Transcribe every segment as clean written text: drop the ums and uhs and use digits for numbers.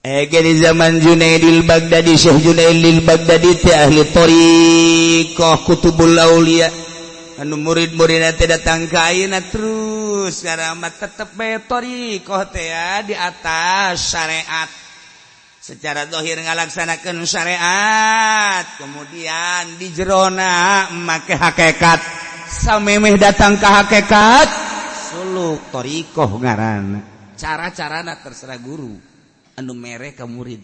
Di zaman Junaidil Baghdadi, Syekh Junaidil Baghdadi teh ahli thoriqoh Kutubul Aulia, anu murid-murid teh datang ka ayeuna terus ngaramat, tetep bae thoriqoh teh ya, di atas syariat, secara zahir ngalaksanakeun syariat, kemudian di jerona make hakikat, samemeh datang ke hakikat suluk thoriqoh ngaranna. Cara-carana terserah guru anu mere ka murid.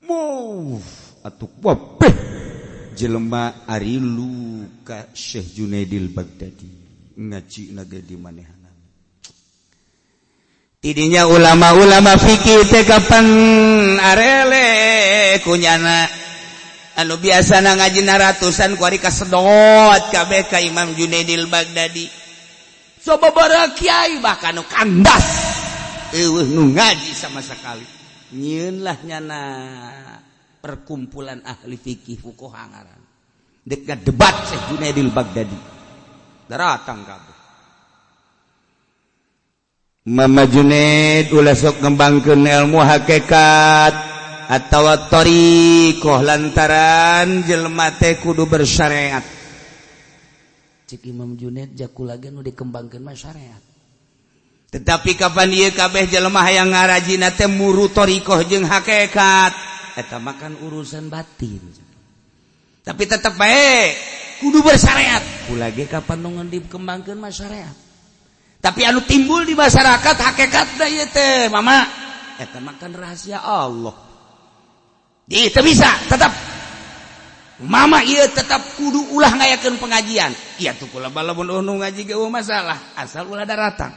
Wow, atuh wabeh jelema arilu ka Syekh Junaidil Baghdadi, ngaji naga di manehanan. Tidinya ulama-ulama fikih teh kapan arele kunyana, anu biasa ngaji ratusan kuari kasedot kabeh ka Imam Junaidil Baghdadi. Coba kiai bahkan nu kandas eueuh nu ngaji sama sekali. Nyieun lah nyana perkumpulan ahli fikih, fuqaha ngaran, dek debat Syekh Junaidil Baghdadi, daratang kabeh. Mama Junaid, ulah sok ngembangkeun ilmu hakikat atawa thariqah lantaran jelema teh kudu bersyariat. Cek Imam Junaid, jakula ge nu dikembangkeun mah syariat, tetapi kapan ieu kabeh jelema hayang ngarajina teh muru thariqah jeung hakikat, eta mah kan urusan batin, tapi tetep bae kudu bersyariat. Kula ge kapan nu dikembangkeun mah syariat, tapi anu timbul di masyarakat hakikat ieu teh, mama, eta mah kan rahasia Allah. Di teu bisa, tetap mama ieu tetap kudu ulah ngayakeun pengajian. Ieu tuh kula lamun nu ngaji ge masalah, asal ulah daratang.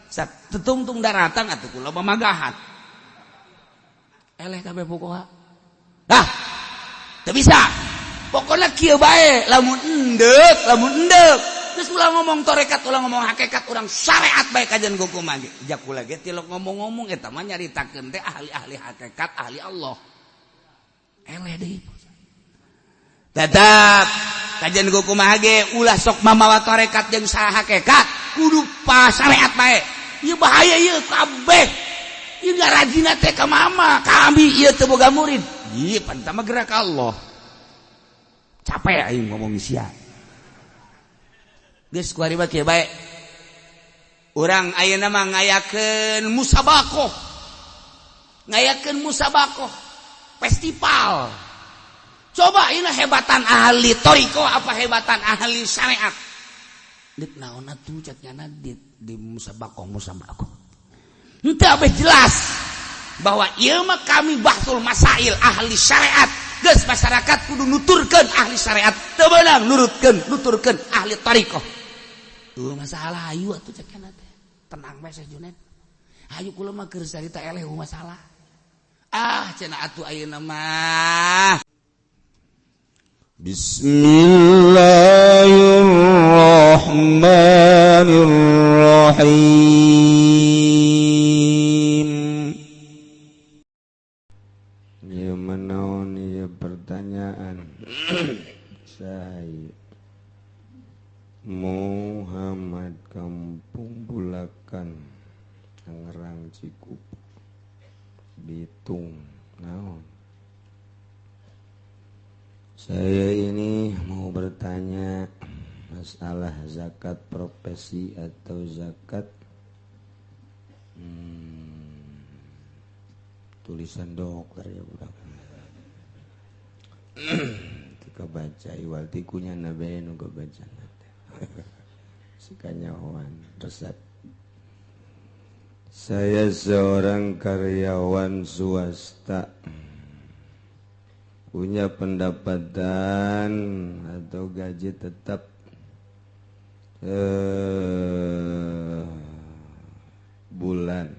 Sat tetungtung daratang atuh kula mamagahan eleh kabeh pokokna. Dah teu bisa, pokoknya kieu bae, lamun endek, lamun endek terus ulah ngomong torekat, ulah ngomong hakikat, urang syariat bae kajian kumaha ge. Jakula ge tilok ngomong-ngomong eta mah nyaritakeun teh ahli-ahli hakikat, ahli Allah, eleh deui. Tetap kajian kumaha ge ulah sok mamawa torekat jeung saha hakikat, kudu pas syariat bae. Ieu bahaya ieu kabeh, ieu ngarajina teh ka mama kami, ieu teu boga murid, ieu pan mah gerak Allah. Capek aing ngomong sia. Geus kuari mah kieu bae, urang ayeuna mah ngayakeun musabakoh, ngayakeun musabakoh festival. Coba ini hebatan ahli thoriqoh apa hebatan ahli syariat? Dik naon atuh cek nyana di musabakoh musabakoh. Henteu abeh jelas bahwa ieu mah kami bahsul masail ahli syariat. Geus masyarakat kudu nuturkeun ahli syariat, teu beunang nurutkeun nuturkeun ahli thoriqoh. Tuh masalah, ayu atuh cek nyana teh. Tenang bae Syekh Junaid. Ayu kula mah keur carita eleh masalah. Ah, cenah atuh ayeuna mah. Bismillahirrahmanirrahim. Ya menaon ya pertanyaan saya, Muhammad, Kampung Bulakan, Tangerang, Cikupa, Bitung. Naon, saya ini mau bertanya masalah zakat profesi atau zakat tulisan dokter ya budak. Kebaca iwal tikunya nabe nu kebaca sikanyahoan resep. Saya seorang karyawan swasta, punya pendapatan atau gaji tetap bulan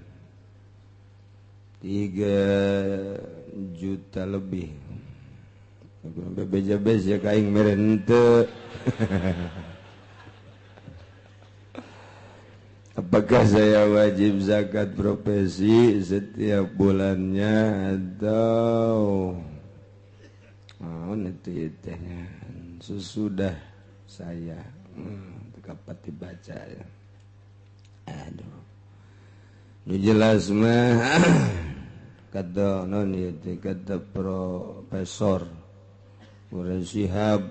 3 juta lebih. Sampai beja-beja ya kaing merente. Apakah saya wajib zakat profesi setiap bulannya atau oh, itu tehnya sesudah saya kapan dibaca ya. Aduh, nu jelas mah. Kata non ieu teh kata Profesor Quraish Shihab.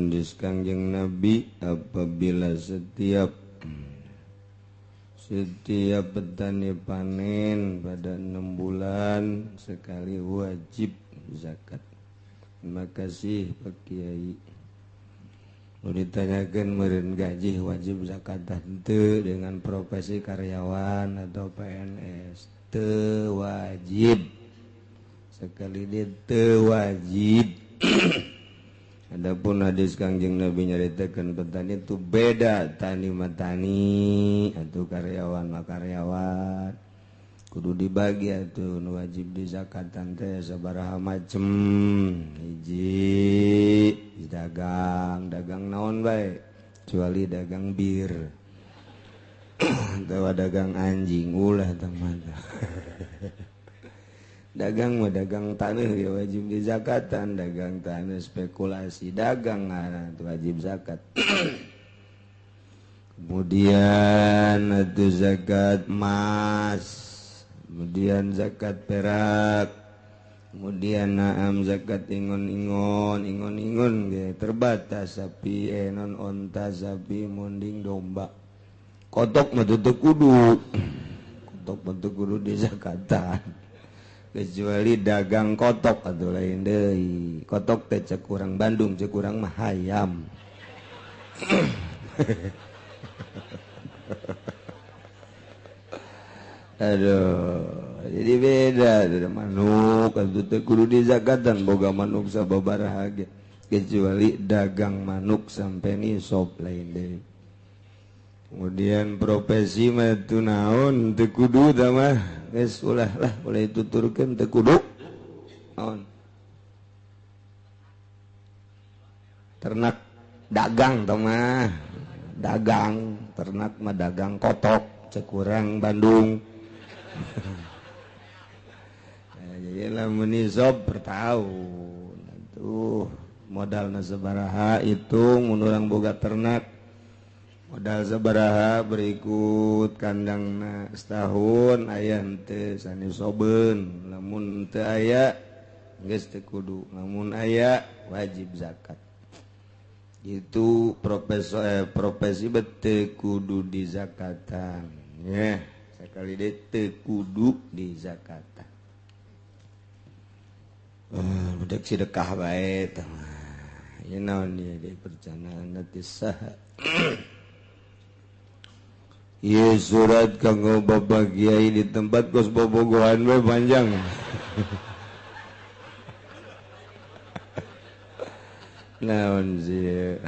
Dis Kangjeng Nabi apabila setiap petani panen pada 6 bulan sekali wajib zakat. Terima kasih Pak Kiai. Mau ditanyakan meureun gaji wajib zakat henteu dengan profesi karyawan atau PNS? Teu wajib. Sekali dia teu wajib. Adapun hadis Kangjeng Nabi nyaritakeun petani itu beda, tani mah tani atau karyawan mah karyawan. Kudu dibagi atuh nu wajib dizakatan teh sabaraha macem. Hiji dagang, dagang naon bae kecuali dagang bir atawa dagang anjing ulah tah mah. Dagang mah dagang tanah ya wajib dizakatan, dagang tanah spekulasi dagang ngaran wajib zakat. Kemudian itu zakat emas, kemudian zakat perak, kemudian naam zakat ingon-ingon, ingon-ingon ge terbatas sapi, non onta, sapi, munding, domba. Kotok mah teu kudu. Kotok mah teu kudu dizakatan. Kecuali dagang kotok atau lain deui. Kotok teh cek urang Bandung, cek urang mah hayam. Aduh, jadi beda dari manuk atuh teh kudu dizakatan boga manuk sababaraha ge. Kecuali dagang manuk sampai nisab lain deui. Kemudian profesi mah teu naon teu kudu tah mah. Geus ulah lah boleh tuturkeun teu kudu. Naon? Ternak dagang tah mah. Dagang, ternak mah dagang kotok cek urang Bandung. Jadi lamun nisab per tahun. Tuh modalna sabaraha hitung mun urang boga ternak. Modal sabaraha berikut kandangna setahun aya henteu sanisobeun. Lamun teu aya geus teu kudu, lamun aya wajib zakat. Itu profesi teu kudu dizakatan ya. Sekali deui teu kudu dizakatan. Bedek sedekah bae tah mah. Ieu naon ieu deui perjanaan teh saha. Ieu surat kanggo Bapak Kiai di tempat kos bobogohan we panjang. Naon sih?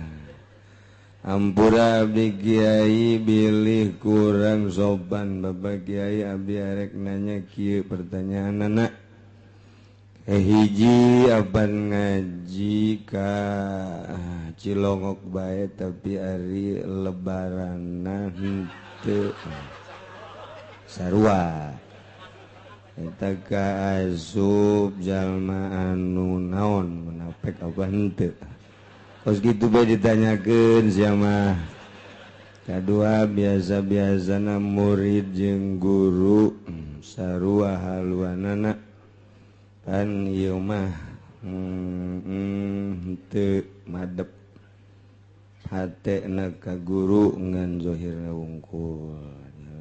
Ampura abdi Kiai bilih kurang sopan Bapak Kiai abdi arek nanya kieu pertanyaanana. Hiji apan ngaji ka Cilongok bae tapi ari lebaranna henteu sarua. Eta ka asup jalma anu naon munafik apa henteu. Kos kitu bae ditanyakeun sia mah. Kadua biasa-biasana murid jeung guru sarua haluanana. Pan ieu mah henteu madep hatena ka guru ngan zahirna wungkul.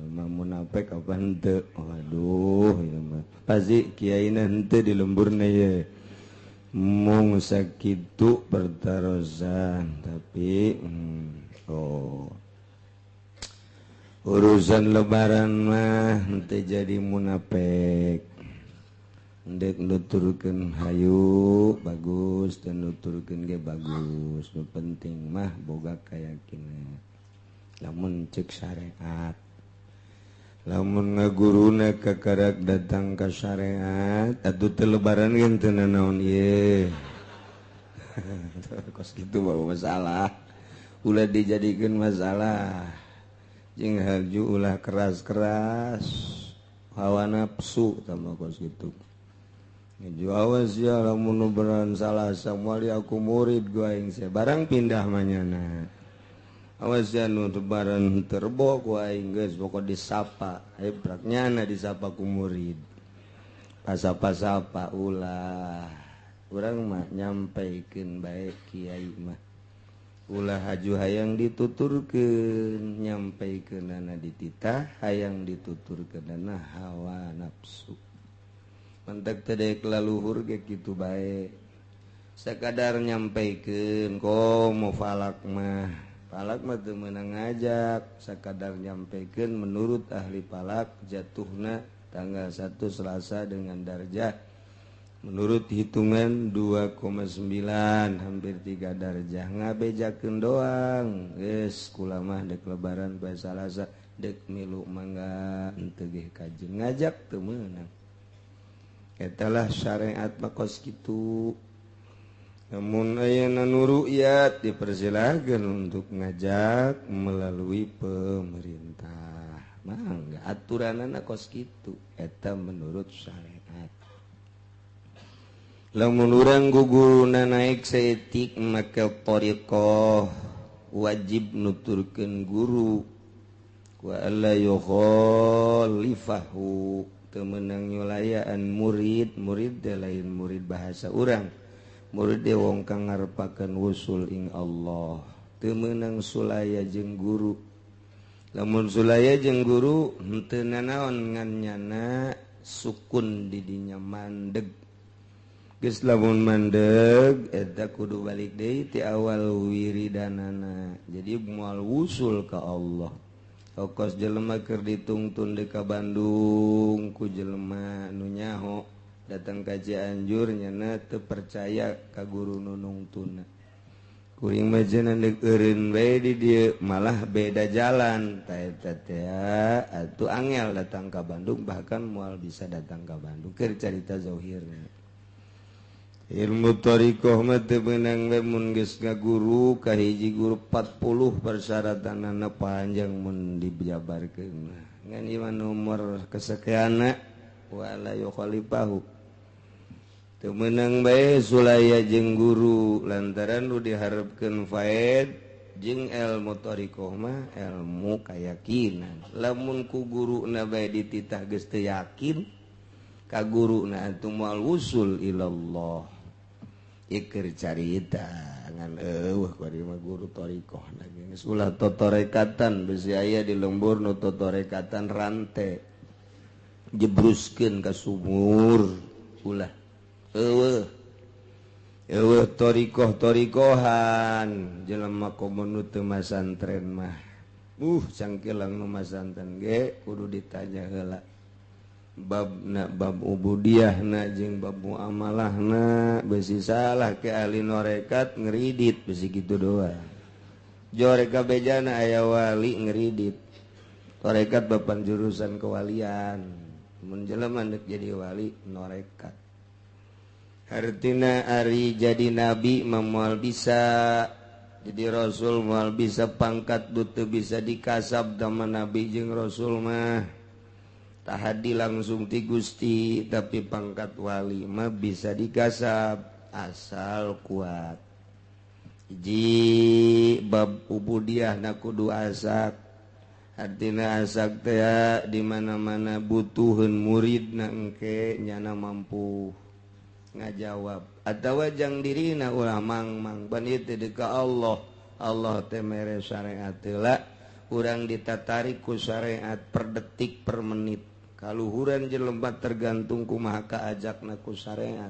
Mah munafik apa henteu? Waduh ieu mah pasti kiaina henteu di lemburna ye. Mung sakitu pertarosan tapi oh urusan lebaran mah henteu jadi munafik. Ndek nuturkeun hayu bagus dan nuturkeun ge bagus. Nu penting mah boga kayakinan. Lamun cek syariat, lamun ngaguruna kakarak datang ka syariat atuh teu lebaran ge teu nanaon ieu. Kos kitu mah masalah. Ulah dijadikeun masalah. Jeung harju ulah keras-keras hawa nafsu tambah kos kitu. Awas ya lamun beran salah samuali aku murid gua aing se barang pindah manyana. Awas ya nu lebaran terbo ku aing geus pokok disapa hebrak nyana disapa ku murid. Pasapa-sapa ulah. Urang mah nyampaikeun bae kiai mah. Ulah haju hayang dituturkeun, nyampaikeunana dititah, hayang dituturkeunana hawa nafsu. Mentek teh deuk laluhur ge kitu bae. Sakadar nyampaikeun komo falak mah. Falak mah teu meunang ngajak, sakadar nyampaikeun menurut ahli falak jatuhna tanggal 1 Selasa dengan darjah menurut hitungan 2,9 hampir 3 darjah ngabejakeun doang. Geus kula mah dek lebaran poe Salasa dek milu mangga henteu ge kajeun ngajak teu meunang. Eta lah syariat mah kos kitu. Namun ayeuna nu ru'yat dipersilakan untuk ngajak melalui pemerintah. Mangga aturanana kos kitu eta menurut syariat. Lamun urang guguruna naik saeutik maka thariqah wajib nuturkeun guru wa alla yukhalifahu teu meunang nyulayaan murid, murid teh lain murid bahasa urang. Murid teh wong kang ngarepakeun wusul ing Allah teu meunang sulaya jeung guru. Lamun sulaya jeung guru henteu nanaon ngan nyana sukun di dinya mandeg. Geus lamun mandeg eta kudu balik deui ti awal wiridanana. Jadi moal wusul ka Allah. Okos jelema keur ditungtun deui ka Bandung ku jelema nu nyaho datang ka Cianjur nyana teu percaya ka guru nu nungtuna. Kuring mah cenah deuk eureun bae di dieu malah beda jalan ta eta teh atuh angel datang ka Bandung bahkan moal bisa datang ka Bandung keur carita zauhirna. Ilmu thariqah mah teu meunang we mun geus ngaguru ka hiji guru 40 persyaratanana panjang mun dijabarkeun mah. Ngan ieu mah nomor kesekianna wala yukhalifahu. Teu meunang bae sulaya jeung guru lantaran nu diharepkeun faed jeung ilmu thariqah mah ilmu kayakinan. Lamun ku guruna bae dititah geus teu yakin ka guruna atuh moal wusul ilallah. Iker carita ngan eueuh kuari mah guru thariqah geus ulah totorekatan besi aya di lembur nu totorekatan rante jebruskeun ka sumur ulah eueuh eueuh thariqah-thariqahan jelema komo nu teu masantren mah cangkelang nu masantren ge kudu ditanya heula babna bab ubudiyahna jeung bab muamalahna besi salah ke ahli norekat ngeridit besi kitu doang jore kabejana aya wali ngeridit torekat bapan jurusan kewalian mun jelema deuk jadi wali norekat hartina ari jadi nabi mah moal bisa jadi rasul moal bisa pangkat du teu bisa dikasab tama nabi jeung rasul mah tahadi langsung ti Gusti tapi pangkat wali mah bisa digasap asal kuat. Hiji bab ubudiyah na kudu asak artina asak teh di mana-mana butuheun murid na engke nyana mampu ngajawab atawa jang dirina ulah mangmang ban ieu teh ka Allah. Allah teh mere syariat heula urang ditatarik ku syariat per detik per menit. Kaluhuran jelema tergantung kumaha kaajakna ku syariat.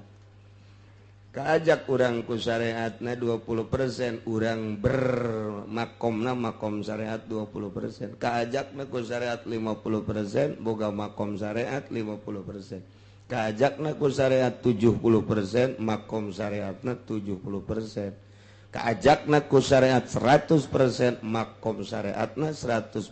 Kaajak urang ku syariatna 20%, urang bermakomna makom syariat 20%. Kaajakna ku syariat 50%, boga makom syariat 50%. Kaajakna ku syariat 70%, makom syariatna 70%. Kaajakna ku syariat 100%, makom syariatna 100%,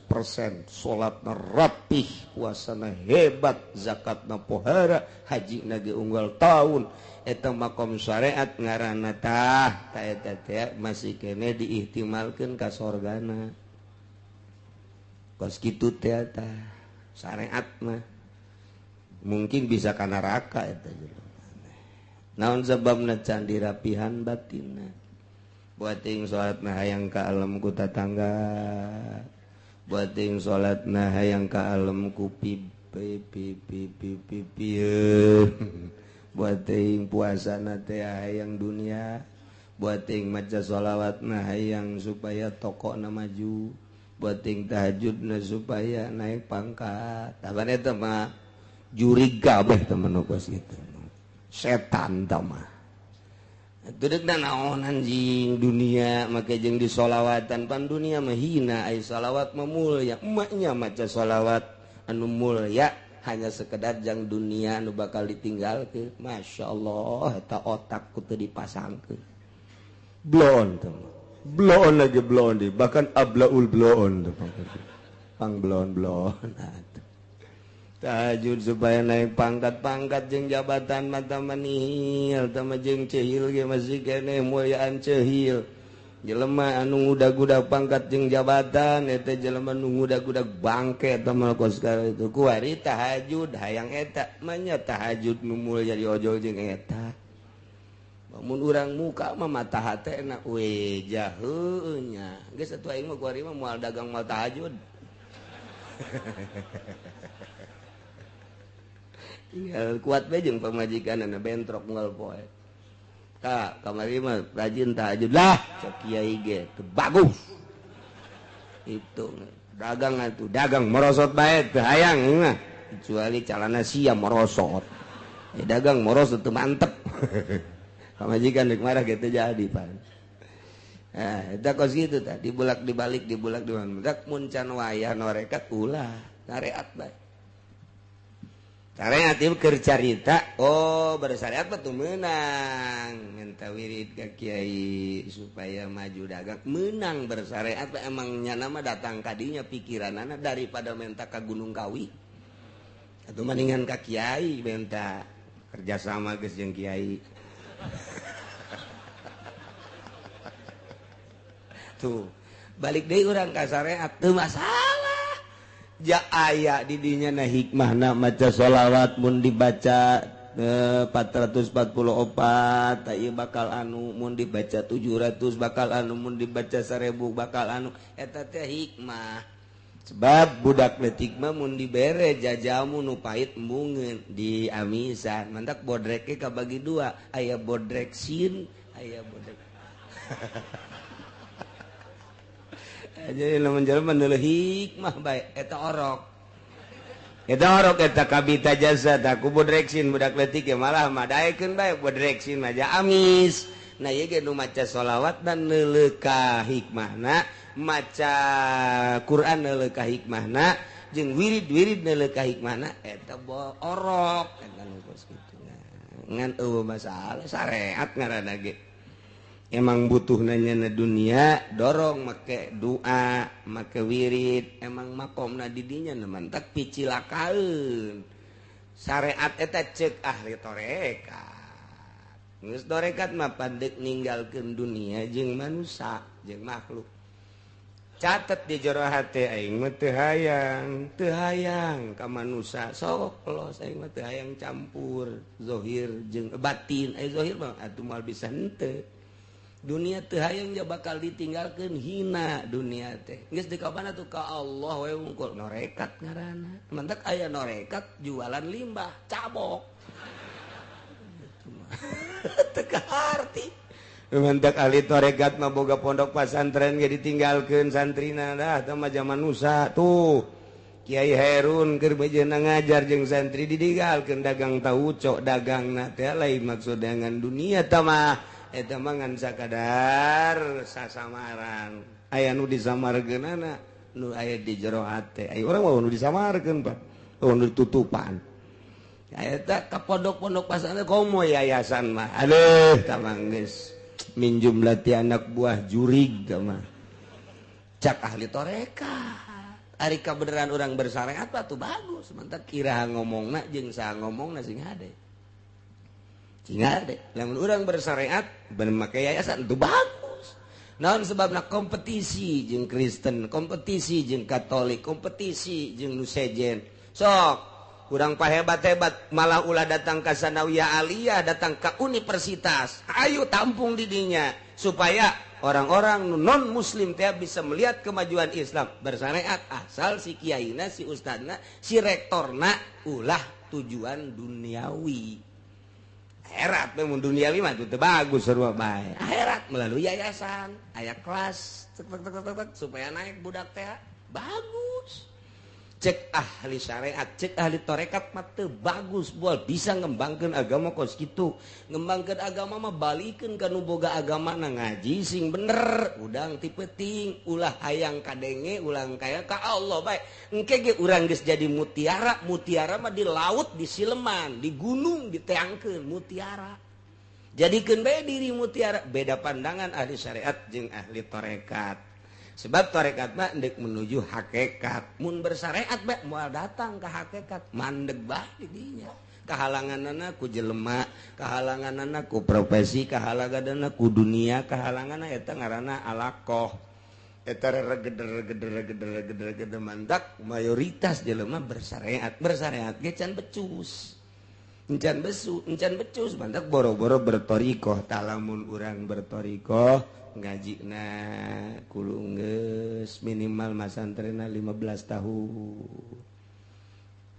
salatna rapih, puasana hebat, zakatna pohara, hajina ge unggal taun. Eta makom syariat ngaranna tah, ta eta teh masih kene diihtimalkeun ka sorgana. Kos kitu teh tah syariat mah mungkin bisa ka neraka eta jelema. Naon sababna can dirapihan batinna. Buat ting salat na hayang ka alam ku tatangga. Buat ting salat na hayang ka alam ku pi pi pi pi pi pi. Buat ting puasa na teh hayang dunia. Buat ting maca sholawat na hayang supaya toko na maju. Buat ting tahajud na supaya naik pangkat. Taban eta mah jurig kabeh teman kos kitu. Setan tah mah. Tudek na naon anjing dunia make jeung disolawatan pan dunia mah hina ai sholawat mah mulya. Emaknya maca sholawat anu mulya hanya sekedar jang dunia anu bakal ditinggalkeun. Masya Allah eta otak ku teu dipasangkeun. Bloon teh. Bloon lagi bloon di bahkan ablaul bloon teh pang bloon bloon. Tahajud supaya naik pangkat-pangkat jeung jabatan mata manihil tama jeung cehil ge masih keneh mulyaan cehil. Jelema anu ngudag-gudag pangkat jeung jabatan eta jelema nu ngudag-gudag bangke eta mah kos itu. Kuari tahajud hayang eta manya tahajud nu mulya diojol jeung eta. Mun urang muka mah mata hatena we jaheuh nya. Geus atuh aing mah kuari mah moal dagang moal tahajud. Tinggal kuat bae jeung pamajikanna bentrok unggal poe. Ka kamari mah rajin tahajud lah cek kiai ge teu bagus. Itu dagang atuh dagang merosot bae teu hayang mah kecuali calana sia merosot. Dagang merosot teu mantep. Pamajikan rek marah gitu jadi pan. Nah, eta kos kitu tah dibulak dibalik dibulak dibalik mun can wayah norekat ulah syariat bae. Syariat ieu keur carita, oh bersyariat mah teu meunang minta wirid ka kiai supaya maju dagang meunang bersyariat mah emang nyana mah datang ka dinya pikiranana daripada minta ka Gunung Kawi. Atuh mendingan ka kiai minta kerjasama geus jeung kiai. Tuh balik deui urang ka syariat teu masalah. Ja aya di dinya na hikmahna maca sholawat mun dibaca 444 ta ieu bakal anu mun dibaca 700 bakal anu mun dibaca 1000 bakal anu eta teh hikmah. Sebab budak leutik mah mun dibere jajamu nu pahit embungeun di amisan mantak bodreke kabagi dua aya bodrek sin aya bodrek. Jadi lamun jelema neuleuh hikmah bae eta orok. Eta orok eta kabita jasa tah ku bodreksin budak leutik ge malah madaekeun bae bodreksin mah ja amis. Nah ieu ge nu maca sholawat dan neuleuh ka hikmahna, maca Quran neuleuh ka hikmahna, jeung wirid-wirid neuleuh ka hikmahna eta orok eta nu kos kitu. Ngan eueuh masalah syariat ngaranna ge. Emang butuh nanya na dunia dorong make doa make wirid emang makomna didinya mantak picilakaeun syariat eta cek ahli tarekat geus tarekat mah pandeuk ninggalkeun dunia jeung manusia jeung makhluk catet di jero hate aing mah teu hayang ka manusia sok los aing mah teu hayang campur zahir jeung batin ai zahir mah atuh moal bisa henteu. Dunia teu hayang ja bakal ditinggalkeun hina dunia teh. Geus dikapan atuh ka Allah we wungkul norekat ngaranna. Mantak aya norekat jualan limbah, cabok. Teu kaharti. Mantak ahli torekat mah boga pondok pasantren ge ditinggalkeun santrina dah teh mah zaman nusa tuh. Kiai Herun keur bejeuna ngajar jeung santri ditinggalkeun dagang tauco dagangna teh lain maksud dengan dunia teh mah. Eta mah ngan sakadar sasamaran aya nu disamarkeunana nu aya di jero hate aya urang mah nu disamarkeun Pak nu ditutupan eta ka pondok-pondok pasantren komo yayasan mah aduh tah mah geus minjum lati anak buah jurig tah mah cak ahli tarekat ari kabeneran urang bersyariat mah tuh bagus mantak kira ngomongna jeung saha ngomongna sing hade. Ingat deh, lamun urang bersyariat bener make yayasan itu bagus. Naon sebabna kompetisi jeung Kristen, kompetisi jeung Katolik, kompetisi jeung nu sejen. Sok, urang pahebat-hebat malah ulah datang ka sanawiyah aliyah, datang ka universitas. Ayo tampung di dinya supaya Orang-orang non muslim teh bisa melihat kemajuan Islam bersyariat, asal si kiaina, si ustadna, si rektorna ulah tujuan duniawi. Akhirat memang duniawi mah itu bagus, sarua bae. Akhirat melalui yayasan, aya kelas tek, tek, tek, tek, tek, supaya naik budak teh bagus. Cek ahli syariat, cek ahli torekat mah teu bagus, bual bisa ngembangkeun agama kos kitu. Ngembangkeun agama mah balikeun ka nu boga agama na, ngaji sing bener, udang ti peuting, ulah hayang kadenge, ulah kaya ka Allah bae. Engke ge urang geus jadi mutiara, mutiara mah di laut, di sileman, di gunung diteangkeun mutiara. Jadikeun bae diri mutiara. Beda pandangan ahli syariat jeung ahli torekat. Sebab torekat mah ndek menuju hakikat, mun bersyariat bae moal datang ke hakikat, mandeg bae di dinya. Kahalanganana ku jelema, kahalanganana ku profesi, kahalanganana ku dunia, kahalanganana eta ngaranna alaqoh. Eta regeder regeder regeder regeder regeder. Mantak mayoritas jelema bersyariat, bersyariat ge can becus, encan besu, encan becus. Mantak boro-boro bertorikoh. Talamun urang bertorikoh, ngaji na kudu geus minimal masantrena 15 tahun,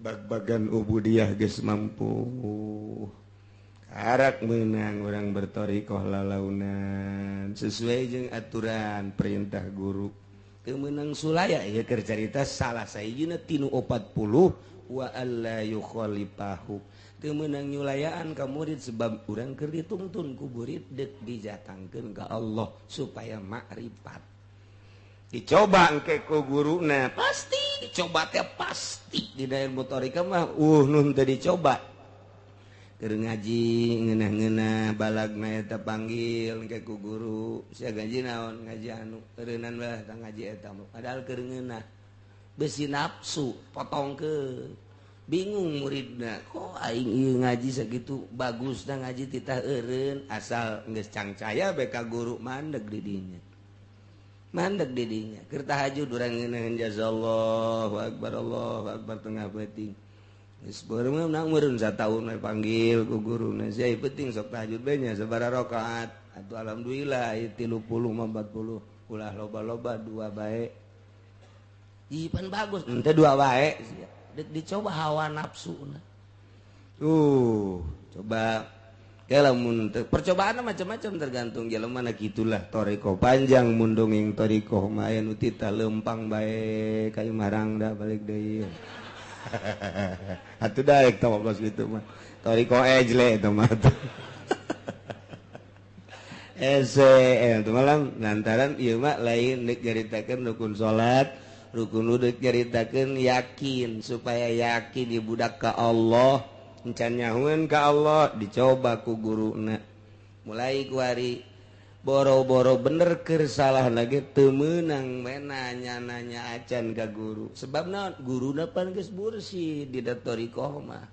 bag-bagan ubudiyah geus mampu, karak menang orang bertorikoh lalaunan sesuai jeung aturan perintah guru. Kemenang sulaya ya keur carita salah sahijina tinu 40 wa alla yukhalifahu, teu meunang nyulayaan ka murid, sebab urang keur dituntun ku murid deuk dijatangkeun ka Allah supaya makrifat. Dicoba engke ku guruna, pasti dicoba teh, pasti di ilmu thariqah mah nun teu dicoba. Keur ngaji ngeunah-ngeunah, balagna eta panggil engke ku guru, "Sia ngaji naon?" "Ngaji anu." "Eureunnan bae tah ngaji eta." Padahal keur ngeunah, besi nafsu potongkeun. Bingung muridna, kok aing ieu ngaji sakitu bagusna, ngaji titah eureun. Asal geus cangcaya bae ka guru, mandeg di dinya, mandeg di dinya. Keur tahajud urang ngeunaheun, jazallahu akbar, Allahu akbar, tengah peuting geus beureum meureun sataun we panggil ku guruna, "Sia penting sok tahajud bae nya, sabaraha rakaat?" "Atuh alhamdulillah 30 mah 40." "Ulah loba-loba, dua bae." "Ih, pan bagus ente dua bae." Dek dicoba hawa nafsu. Coba lamun percobaan macam-macam, tergantung jelema na. Gitulah toriko panjang. Mun dongeng toriko mah aya nu tita lempang bae ka marang da balik deui. Atuh daek tah kos kitu mah toriko ejle eta mah. Ese itu malam lantaran ieu mah lain deuk nyaritakeun rukun salat, rukun wudu, nyaritakeun yakin, supaya yakin di budak ka Allah. Encan nyahueun ka Allah, dicoba ku guruna. Mulai kuari boro-boro bener, keur salah lagi teu meunang nanya-nanya acan ka guru. Sebab naon? Guruna pan geus mursid. Di thariqah mah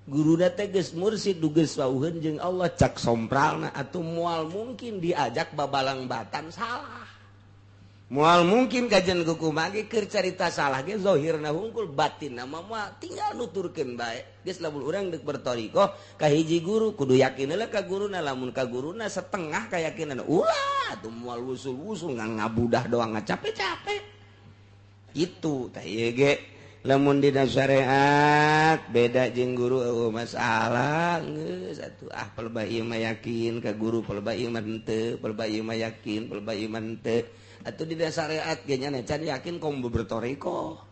guruna teh geus mursid, geus wauheun jeung Allah, cak sompralna. Atuh moal mungkin diajak babalang batan salah, moal mungkin kajian kumaha ge. Keur carita salah ge zahirna hungkul, batinna mah moal, tinggal nuturkeun bae geus. Lamun urang deuk berthariqah ka hiji guru, kudu yakin heula ka guruna. Lamun ka guruna setengah keyakinan, ulah atuh, moal wusul-wusul, ngabudah doang, ngacape-cape itu. Tah ieu ge lamun dina syariat beda jeung guru, eueuh masalah geus atuh. Ah, pelebah ieu mah yakin ka guru, pelebah ieu mah henteu, pelebah ieu mah yakin, pelebah ieu mah henteu. Atuh dina syariat ge nya can yakin komo berthariqah.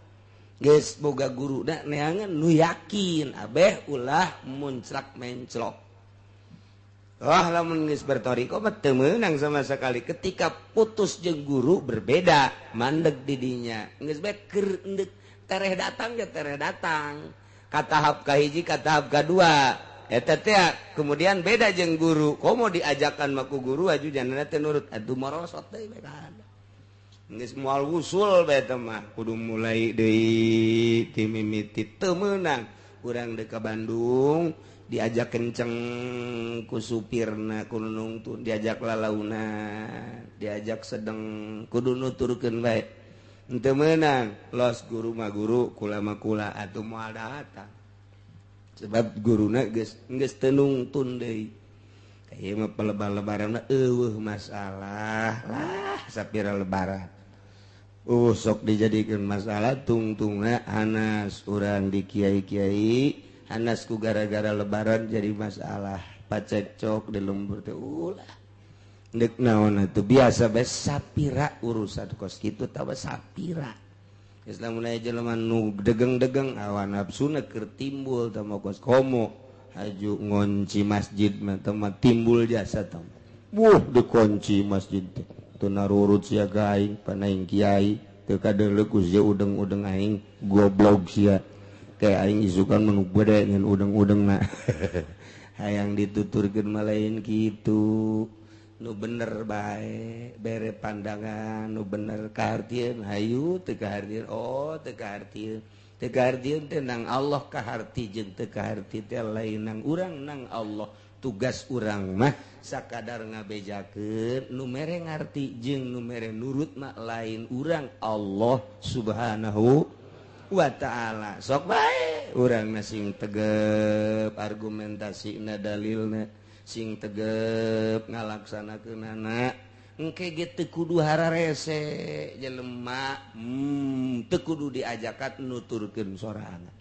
Geus boga guru da neangan nu yakin, abeh ulah munclak menclok. Wah, lamun geus berthariqah mah teu meunang sama sekali. Ketika putus jeung guru berbeda, mandeg di dinya. Geus bae keur endek tereh datang ya tereh datang. Ka tahap kahiji, ka tahap kadua. Eta teh kemudian beda jeung guru. Komo diajakan mah ku guru aju jangan teh nurut, atuh morosot deui bae. Geus moal wusul bae teh mah, kudu mulai deui ti mimiti, teu meunang. Urang deuk ka Bandung, diajak kenceng ku supirna, ku nungtun, diajak lalaunan, diajak sedeng, kudu nuturkeun bae. Henteu meunang, los guru mah guru, kula mah kula, atuh moal datang. Sebab guruna geus geus teu nungtun deui. Ieu mah pelebar-lebaran eueuh masalah lah sapira lebaran. Sok dijadikan masalah tungtungna hanas urang di kiai-kiai hanas ku gara-gara lebaran jadi masalah pacekcok di lembur teh ulah deuk naon atuh biasa bae sapira urusan kos kitu tawa sapira geus lamun aya jelema nu degeng-degeng hawa nafsuna keur timbul teh kos komo haju ngonci masjid mah teh timbul jasa teh wuh dikunci masjid teh teu narurut sia ka aing panaing kiai teu kadeuleu ku sia udeng-udeng aing goblok sia kayak aing isukan menu gede ngan udeng-udengna hayang dituturkeun mah lain kitu nu bener bae bere pandangan nu bener kahartieun hayu teu kahartieun oh teu kahartieun teu kahartieun teh nang Allah kaharti jeung teu kaharti teh lain nang urang nang Allah. Tugas urang mah sakadar ngabejakeun nu mere ngarti jeung nu mere nurut mah lain urang Allah Subhanahu wa ta'ala. Sok bae urang mah sing tegep argumentasina dalilna sing tegep ngalaksanakeunana engke ge teu kudu hararese jelema teu kudu diajakan nuturkeun sorangan.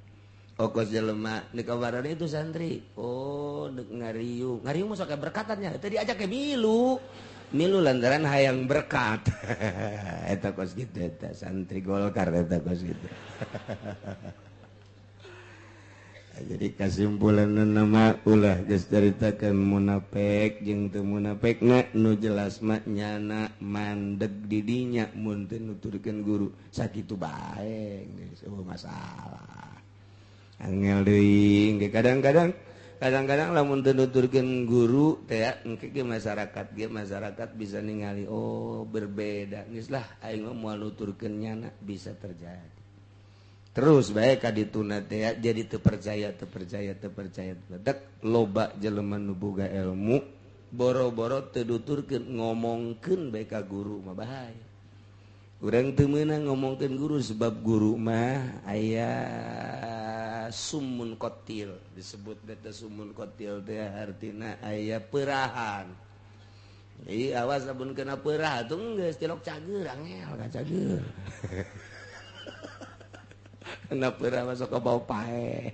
Okos jelema di kabaran itu santri oh dek ngariung ngariung masuk ke berkatannya tadi ajak ke milu milu lantaran hayang berkat eta kos gitu eta santri Golkar eta kos gitu. Jadi kesimpulan nama ulah geus caritakeun munafik jeung teu munafik na nu jelas mah nyana mandeg di dinya mun teu nuturkeun guru sakitu bae geus eueuh masalah. Angel deui kadang-kadang kadang-kadang lamun teu nuturkeun guru teh engke ge masyarakat bisa ningali oh berbeda geus lah aing mah moal nuturkeun nyana bisa terjadi. Terus bae ka dituna teh jadi teu percaya teu percaya teu percaya dek loba jelema nu boga ilmu boro-boro teu nuturkeun ngomongkeun bae ka guru mah bahaya. Urang teu meunang ngomongkeun guru sebab guru mah aya sumun kotil disebut beta sumun kotil teh artina aya perahan. Ih awas lamun kena perah atuh geus tilok cager angel ka cager. Kena perah masuk ka bau paeh.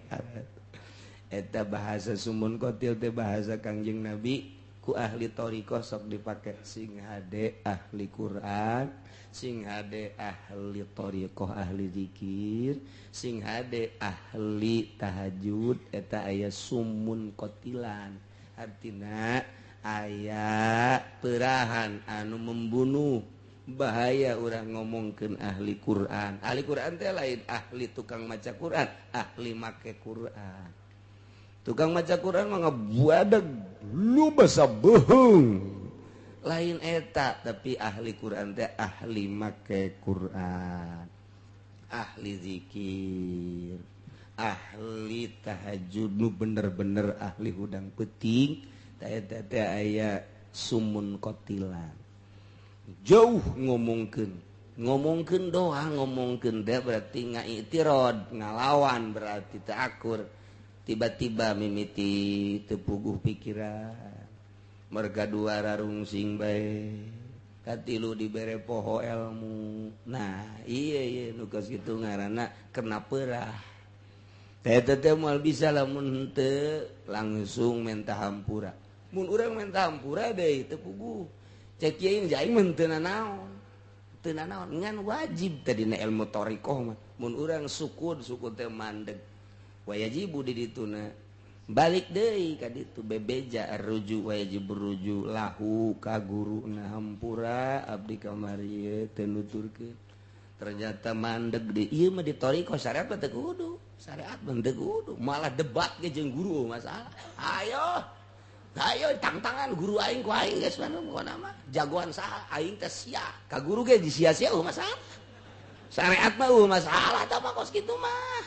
Eta bahasa sumun kotil teh bahasa Kangjeng Nabi ku ahli thariqah sok dipake sing hade ahli Quran, sing hade ahli thariqah ahli zikir, sing hade ahli tahajud eta aya sumun kotilan artina aya perahan anu membunuh. Bahaya urang ngomongkeun ahli Quran. Ahli Quran teh lain ahli tukang maca Quran, ahli make Quran. Tukang maca Quran mah ngabuadeg lu basa bohong. Lain eta tapi ahli Quran teh ahli make Quran, ahli zikir, ahli tahajud nu bener-bener ahli hudang peuting teh eta teh aya sumun kotilan. Jauh ngomongkeun ngomongkeun doa ngomongkeun teh berarti ngaitirod ngalawan berarti teu akur. Tiba-tiba mimiti teu puguh pikiran merga dua rarungsing bae katilu dibere poho ilmu. Nah iya iya nu kos kitu ngaranna kena peurah teh teh moal bisa lamun henteu langsung menta hampura. Mun urang menta hampura deui teu puguh cek kiai aing mah teu nanaon teu nanaon ngan wajib tadina ilmu thariqah mah mun urang sukun sukun teh mandeg wajibu di dituna balik deui ka ditu bebeja ruju wajib ruju lahu ka guruna hampura abdi kamari ieu teu nuturkeun ternyata mandeg deui ieu mah di thariqah syariat mah teu kudu syariat mah teu kudu malah debat ge jeung guru masalah ayo ayo tangtangan guru aing ku aing geus mah pokona mah jagoan saha aing teh sia ka guru ge disia-sia eueuh masalah syariat mah eueuh masalah tah mah kos kitu mah.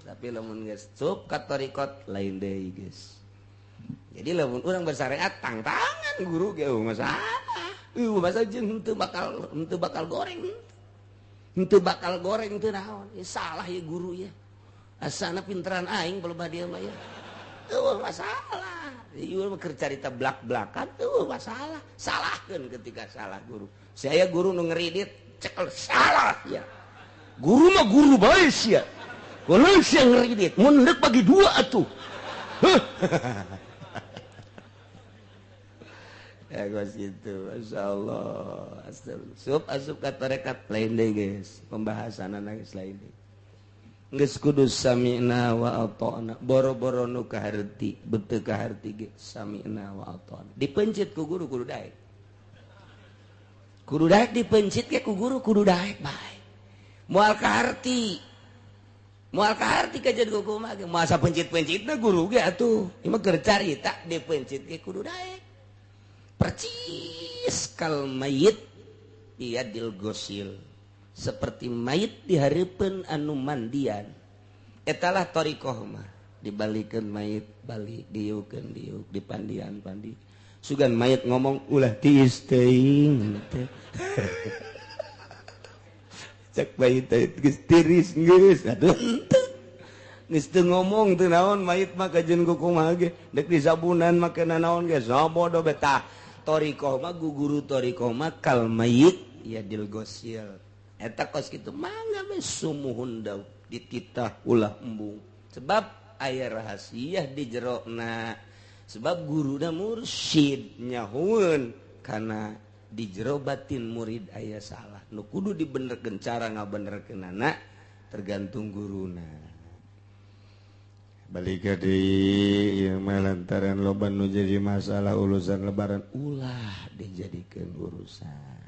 Tapi lamun geus cup ka thariqat lain deui geus. Jadi lamun urang bersyariat tangtangan guru ge eueuh masalah. Eueuh masalah jeung henteu bakal goreng. Henteu bakal goreng teu naon. Ya salah ya guru ya. Asana pinteran aing balebah dia mah ya. eueuh masalah. Ieu mah keur carita blak-blakan eueuh masalah. Salahkeun ketika salah guru. Saya guru nu ngeridit cekel salah ya. Guru mah guru bae sia. Kunaon sia ngeridit? Mun deuk bagi dua atuh. Huh. Ya guys itu, Masya Allah. Asup asup ka tarekat lain deui guys. Pembahasan geus lain deui. Geus kudu sami'na wa ata'na. Boro-boro nu kaharti, beuteung kaharti ge sami'na wa ata'na. Dipencit ku guru kudu daek. Kudu daek dipencit ge ku guru kudu daek bae. Moal kaharti. Moal kaharti kajeun ku kumaha ge. Masa pencit-pencitna guru ge atuh. Ieu mah keur carita dipencit ge kudu daek. Percis kal mayit biyadil gosil, seperti mayit dihareupeun anu mandian. Etalah thariqah mah, dibalikeun mayit balik, diukeun diuk, dipandian pandi. Sugan mayit ngomong ulah tiis teuing teh. Cek mayit teh geus tiris geus atuh henteu. Geus teu ngomong teu naon mayit mah kajeun ku kumaha ge, deuk disabunan make nanaon ge sabodo betah. Thariqah mah guru thariqah mah kal mayit yadil gosil. Eta kos kitu mangga we sumuhun daun dititah ulah embung. Sebab aya rahasia di jerona. Sebab guruna mursyid nyahueun kana di jero batin murid aya salah. Nu kudu dibenerkeun cara ngabenerkeunana tergantung guruna. Balik deui ieu mah lantaran loba nu jadi masalah urusan lebaran ulah dijadikeun urusan.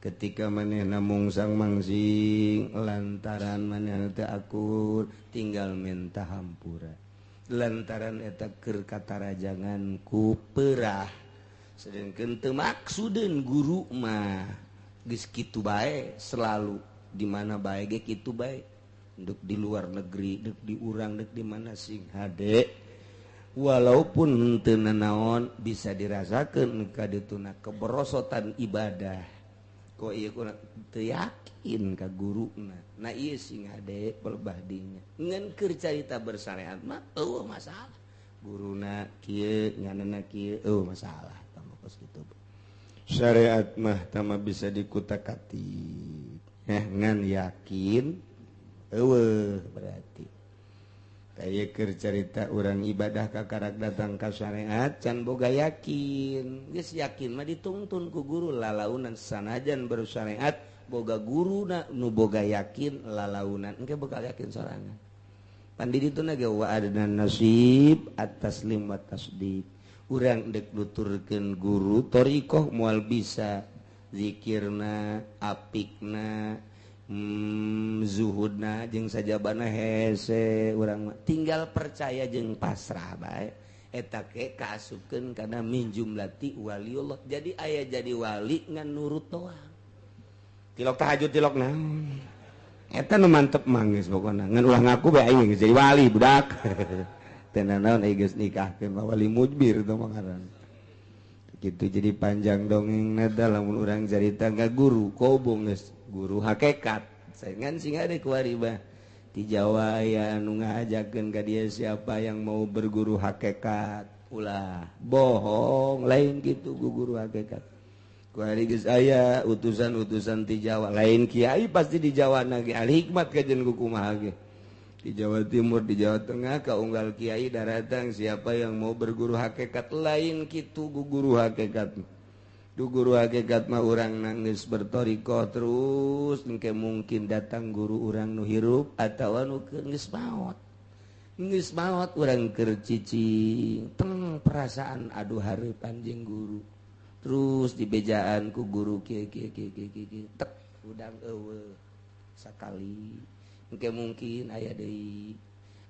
Ketika manehna mungsang mangsing lantaran manehna teu akur tinggal minta hampura. Lantaran eta keur katarajangan ku peurah. Sedengkeun teu maksudeun guru mah geus kitu bae selalu di mana bae ge kitu bae. Dek di luar negeri, dek di urang, dek di mana sing hade. Walaupun teu nanaon bisa dirasakeun ka dituna keberosotan ibadah. Kok ieu kurang teu yakin ka guruna. Nah ieu sing hade pelebah dinya. Ngan keur carita bersyariat mah eueuh masalah. Guruna kieu, nyanana kieu eueuh masalah. Tambah kos kitu. Syariat mah tama bisa dikutak-katik. Ngan yakin eueuh berarti kaya keur carita urang ibadah kakarak datang ka syariat can boga yakin. Geus yakin mah ditungtun ku guru lalaunan sanajan bersyariat boga guruna nu boga yakin lalaunan engke bakal yakin sorangan. Pan di ditu na ge wa adna nasib at-taslim wa tasdiq. Urang deuk nuturkeun guru thariqah moal bisa zikirna apikna zuhudna jeung sajabana hese urang mah tinggal percaya jeung pasrah bae eta ke kaasupkeun kana min jumlati waliullah. Jadi aya jadi wali ngan nurut doang tilok tahajud tilok naon eta nu mantep mah geus pokona ngan ulah ngaku bae aing geus jadi wali budak teu nanaon aing geus nikahkeun mah wali mujbir teh mah ngaran gitu. Jadi panjang dongengna da lamun urang carita ka guru kobong geus guru hakikat saingan sing ada kuari bah di Jawa aya anu ngajakeun ka dia siapa yang mau berguru hakikat ulah bohong lain gitu guru hakikat kuari geus aya utusan-utusan ti Jawa lain kiai pasti di Jawa na ge al hikmat kajeun ku kumaha ge di Jawa Timur di Jawa Tengah ka unggal kiai daratang siapa yang mau berguru hakikat lain kitu guru hakikat. Du guru hakikat mah urang nangis bertorikoh terus engke mungkin datang guru urang nu hirup atawa nu geus maot. Geus maot urang keur cicing teng perasaan aduh hareupan jeung guru. Terus dibejaan ku guru kieu kieu kieu kieu kieu tek udang eueuh sakali. Engke mungkin aya deui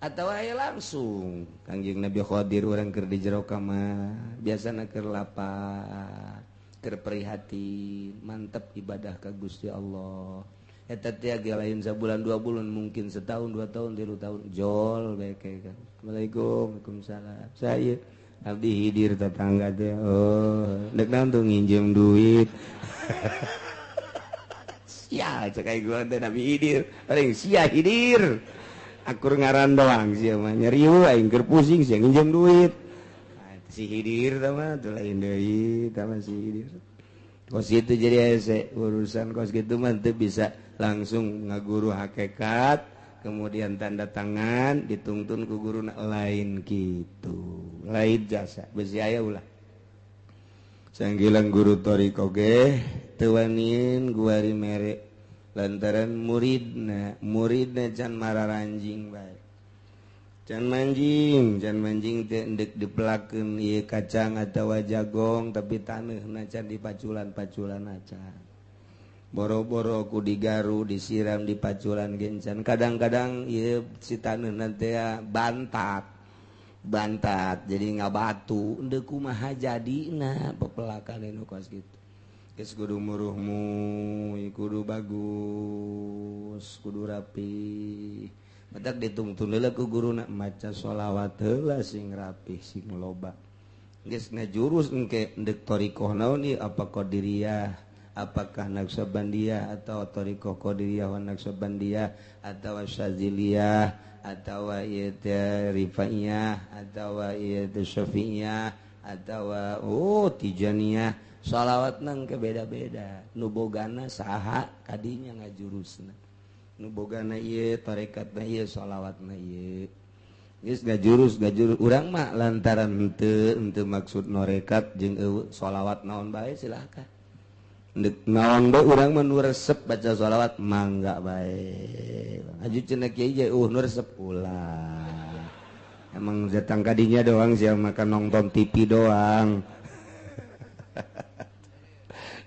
atawa aya langsung Kangjeng Nabi Khadir urang keur di jero kamar biasana keur lapar terprihatin mantep ibadah ka Gusti Allah eta teh ge lain sabulan 2 bulan mungkin setahun 2 tahun 3 tahun jol bae kan. Assalamualaikum waalaikumsalam saya abdi hidir tetangga teh oh dek naon tuh nginjem duit sia cek aing gua teh Nabi Hidir paling sia hidir Akur ngaran doang sih mah nyeriu aing keur pusing sih nginjem duit. Si Hidir tah mah teu lain deui tah mah si Hidir. Kos itu jadi hese urusan kos gitu mah teu bisa langsung ngaguru hakikat kemudian tanda tangan dituntun ku guru lain gitu. Lain jasa besi aya ulah. Sanggilang guru thoriqoh ge teu wanin guari mere lantaran muridna can mararanjing bae. Can manjing teh endek dipelakeun ieu kacang atawa jagong tapi taneuhna can dipaculan-paculan acan. Boro-boro ku digaru disiram dipaculan gencan. Kadang-kadang ieu si taneuhna teh bantat jadi ngabatu endek kumaha jadina pepelakan nu kos kitu. Geus kudu muruhmu, kudu bagus, kudu rapi. Matak ditungtun heula ku guruna maca sholawat heula sing rapih sing loba. Geus ngajurus engke endek thariqoh naon ieu apa qadiriyah, apakah naqsabandiyah atau thariqoh qadiriyah wa naqsabandiyah atawa syadziliyah atawa ieu teh rifaiyah atawa ieu teh syafi'iyah atawa tijaniyah. Sholawat nang ke beda-beda nu bogana saha kadinya ngajurusna nu bogana ieu tarekatna ieu sholawatna ieu geus ngajurus urang mah lantaran henteu maksud norekat jeung eueuh sholawat naon bae silakan ndek naon bae urang mah nu resep baca sholawat mangga bae aju cenah kiai ge nu resep ulah emang datang kadinya doang sia makan nonton TV doang.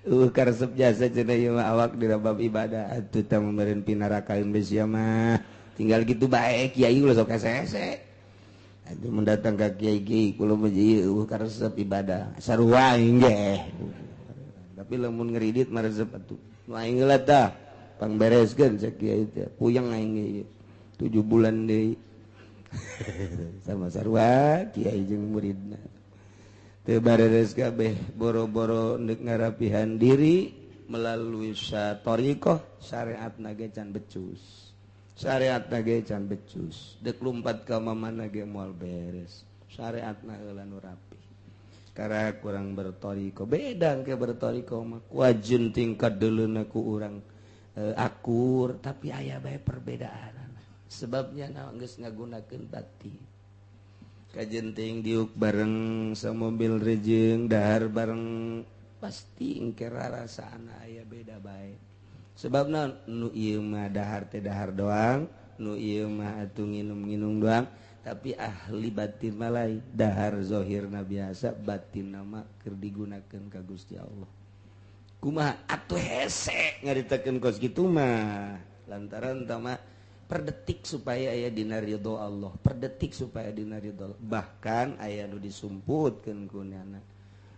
Karesep jasa cenah ieu mah awak di bab ibadah atuh tah meureun pinarakaeun bae sia mah tinggal gitu bae kiai ulah sok hese-hese atuh mun datang ka kiai ge kula mah ieu karesep ibadah sarua aing ge tapi lamun ngeridit mah resep atuh nu aing heula tah pangbereskeun cek kiai teh puyeng aing ge 7 bulan deui sama sarua kiai jeung muridna teu bareres kabeh boro-boro ndek ngarapihan diri melalui thariqoh syariatna ge can becus syariatna ge can becus dek lumpat ka mamana ge moal beres syariatna heula nu rapi karena kurang berthariqoh beda ke berthariqoh mah kuajun tingkat deuleuna ku urang akur tapi aya bae perbedaan sebabnya naon geus ngagunakeun batin kajenting diuk bareng samobil rejeng dahar bareng pasti engke rarasaan aya beda bae sebabna nu ieu mah dahar teh dahar doang nu ieu mah atuh nginum-nginum doang tapi ahli batin mah lain dahar zahirna biasa batinna mah keur digunakeun ka Gusti Allah kumaha atuh hese ngaritakeun kos kitu mah lantaran tah mah per detik supaya aya dina ridho Allah, per detik supaya dina ridho Allah. Bahkan aya nu disumputkeun ku nyana.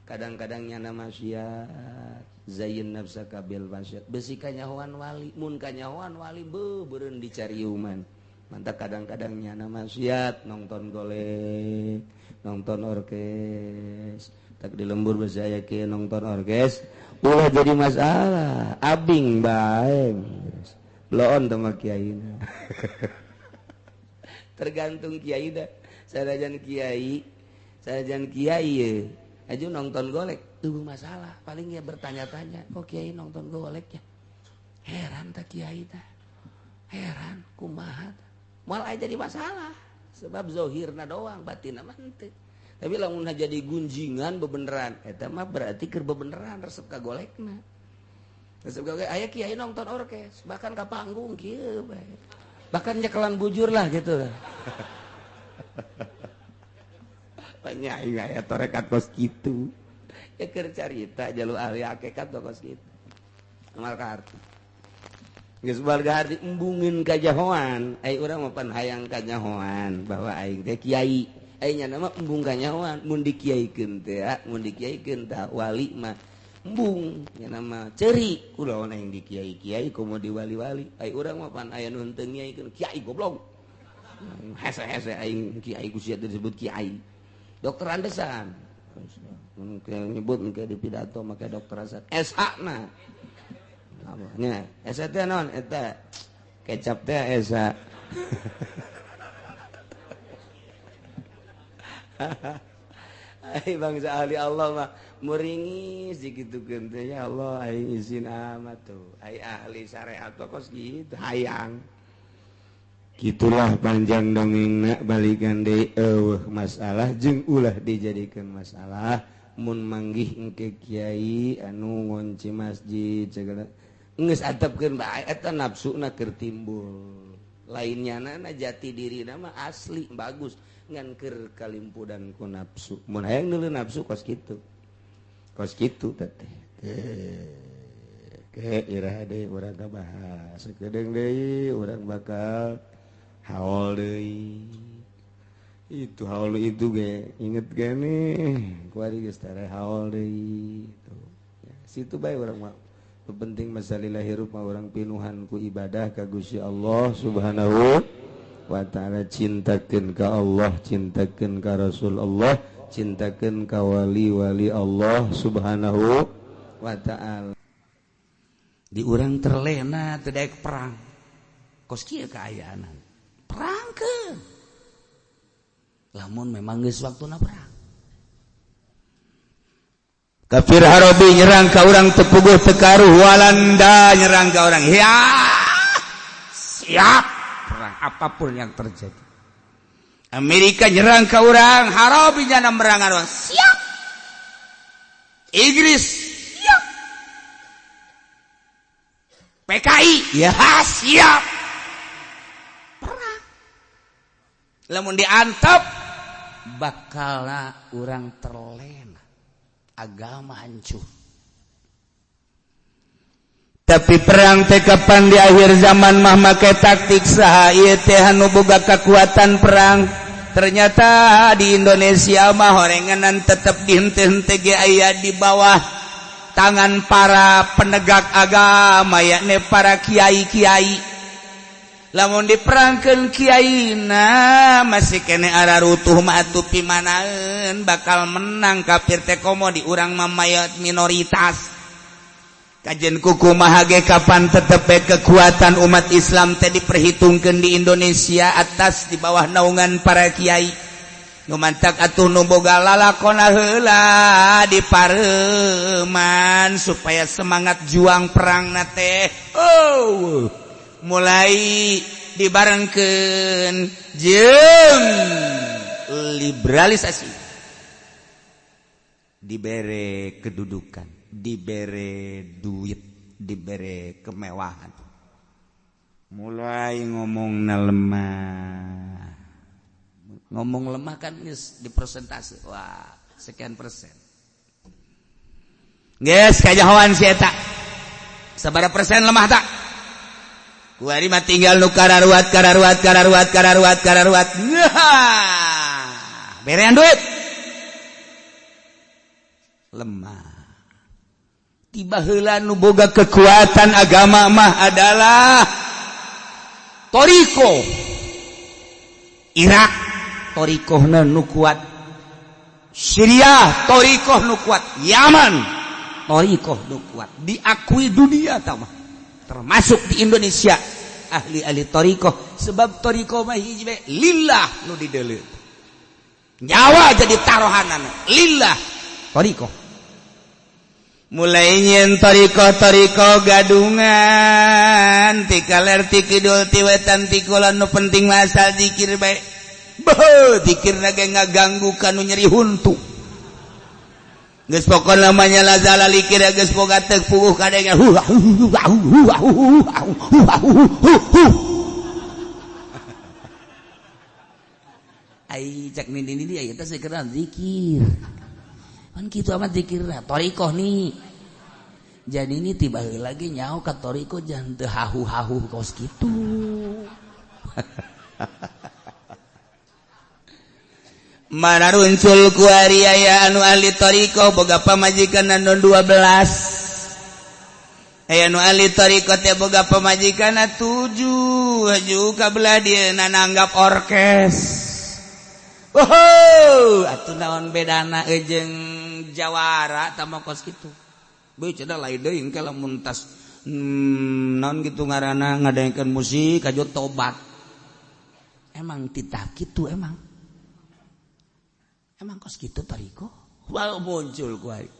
Kadang-kadang nyana maksiat, zayin nafsaka bil maksiat. Besi kanyahoan wali, mun kanyahoan wali beuh beureun dicariuman. Mantap kadang-kadang nyana maksiat, nonton golek, nonton orkes. Tak di lembur besi aya kieu nonton orkes, ulah jadi masalah, abing bae. Loon sama kiai tergantung kiai dah. Sanajan kiai ye aja nonton golek tuh masalah paling ya bertanya-tanya kok kiai nonton golek ya heran tak kiai dah heran kumaha malah jadi masalah sebab zohirna doang batinna mah henteu tapi lamun jadi gunjingan bebeneran eta mah berarti keur bebeneran resep ka golekna. Aya kiai nonton orkes bahkan ka panggung kieu bae bahkan nyekelan bujur lah gitu. Banyak aya tarekat kos kitu ya keur carita jalu ahli hakikat kos kitu amal ka arti geus warga arti embungin kajahoan ai urang mah pan hayang kanyahoan bahwa aing teh kiai ai nya mah embung kanyahoan mun dikiaikeun teh mun dikiaikeun tah wali mah embung nya nama ceri kula yang di kiai-kiai komo di wali-wali ai urang mah pan aya nu henteu ngiaikeun kiai goblok hese-hese aing kiai ku sia disebut kiai dokter Andesan mun nyebut engke di pidato make dokter Andesan SH na nya SH teh naon eta kecap teh SH. Ai bangsa ahli Allah mah meringis dikitukeun teh, ya Allah aing izin amat tuh. Ai ahli syariat kos kitu hayang. Gitulah panjang dongengna balikan deui eueuh masalah jeung ulah dijadikeun masalah mun manggih engke kiai anu ngonci masjid segala geus atepkeun bae eta nafsuna keur timbul. Lainnya nana jati diri nama asli bagus ngan keur kalimpudan ku nafsu. Mun hayang neuleuh nafsu kos kitu. Kos kitu teh. Ke iraha deui urang kabahas. Sakedeung deui urang bakal haul deui. Itu haul itu ge inget gini kuari geus tare haul deui tuh. Ya, situ bae urang mah. Penting masalah hirup mah urang pinuhan ku ibadah ka Gusti Allah Subhanahu wa ta'ala, cintakeun ka Allah, cintakeun ka Rasul Allah, cintakeun ka wali-wali Allah Subhanahu wa ta'ala. Di urang terlena teu daek perang. Kos kieu kaayaan. Perangkeun. Lamun memang geus waktuna perang. Kafir Harabi nyerang ka urang teu puguh teu karuh, Walanda nyerang ka urang. Ya, siap perang apapun yang terjadi. Amerika nyerang ka urang, Harabi nyana merangan urang, siap. Inggris siap. PKI ya siap. Perang. Lamun diantep bakal urang terlena. Agama hancur. Tapi perang teh kapan di akhir zaman mah make taktik saha ieu teh anu boga kekuatan perang. Ternyata di Indonesia mah horenganan tetep dihente-hente ge aya di bawah tangan para penegak agama yakni para kiai-kiai. Lamun diperangkeun kiaina masih kene ararutuh mah atuh pimanaeun bakal menang kafir teh komo di urang mah mayat minoritas. Kajen kuku maha ge kapan tetep kekuatan umat Islam teh diperhitungkeun di Indonesia atas di bawah naungan para kiai. Nu mantak atuh nu boga lalakona heula di pareman supaya semangat juang perangna teh oh mulai dibarengkeun jeung liberalisasi, dibere kedudukan, dibere duit, dibere kemewahan, mulai ngomongna lemah. Ngomong lemah kan geus dipersentase, wah sekian persen geus kajahoan si eta sabaraha persen lemah tak. Kuari mah tinggal nu kararuat kararuat kararuat kararuat kararuat. Berean duit. Lemah. Tiba heula nu boga kekuatan agama mah adalah toriko. Irak torikohna nu kuat. Syria torikoh nu kuat. Yaman torikoh nu kuat. Diakui dunia tah mah. Termasuk di Indonesia ahli-ahli torikoh, sebab torikoh mah hiji bae lillah nu dideuleu, nyawa jadi taruhanan lillah torikoh. Mulai nyen torikoh-torikoh gadungan ti kaler ti kidul ti wetan ti kulon, nu penting mah asal zikir bae. Beuh, zikirna ge ngaganggu kanu nyeri huntu. Geus pokona mah nyala zala likir geus boga teu puguh kadenge hu hu hu hu hu hu hu. Ai cak nini nini aya teh sekeran zikir. Pan kitu amat zikirna torikoh nih. Jadi ini tiba lagi nyaho ka torikoh jangan teu hahu-hahu kos kitu. Mana runcul kuari aya anu ahli torikoh boga pamajikan anu 12. Aya anu ahli torikoh teh boga pamajikan 7. Haju kabelah dia nananggap orkes. Oh, atuh naon bedana jeung jawara tah mah kos kitu. Beuh cenah lain deui engke lamun tas naon kitu ngaranna ngadengkeun musik kajo tobat. Emang titah kitu emang. Emang kos kitu thoriqoh? Wow, muncul ku aing.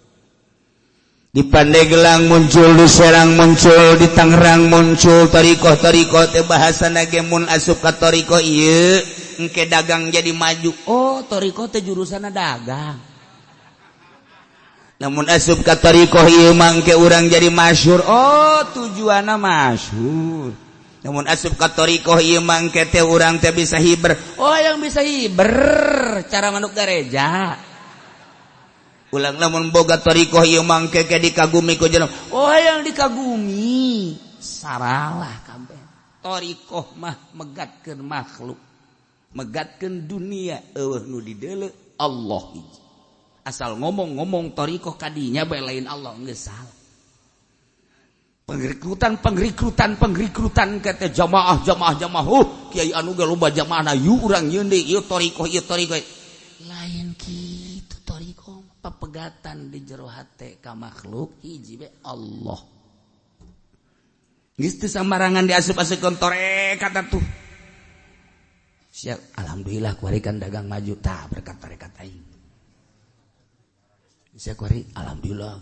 Di Pandeglang muncul, di Serang muncul, di Tangerang muncul thoriqoh-thoriqoh teh bahasana ge mun asup ka thoriqoh ieu engke dagang jadi maju. Oh, thoriqoh teh jurusanna dagang. Namun asup ka thoriqoh ieu mah engke urang jadi masyhur. Oh, tujuanna masyhur. Namun asup ka thoriqoh ieu mah engke teh urang teh bisa hiber. Oh, yang bisa hiber cara manuk gareja. Ulang lamun boga thoriqoh ieu mangke ke dikagumi ku jelema. Oh, yang dikagumi saralah kabeh. Thoriqoh mah megatkeun makhluk, megatkeun dunia, eueuh nu dideuleu Allah hiji. Asal ngomong-ngomong thoriqoh kadinya bae lain Allah geus salah. Pengrekrutan pengrekrutan pengrekrutan kata jamaah jamaah jamaah, kiai anu ge loba jamaahna, yuk urang yeun deui ieu thoriqoh ieu thoriqoh. Lain kitu thoriqoh, pepegatan di jero hate ka makhluk hiji be Allah. Geus teu sambarangan diasup-asupkeun tarekat atuh. Siap, alhamdulillah kuari kan dagang maju tah berkat tarekat aing. Sia kuari alhamdulillah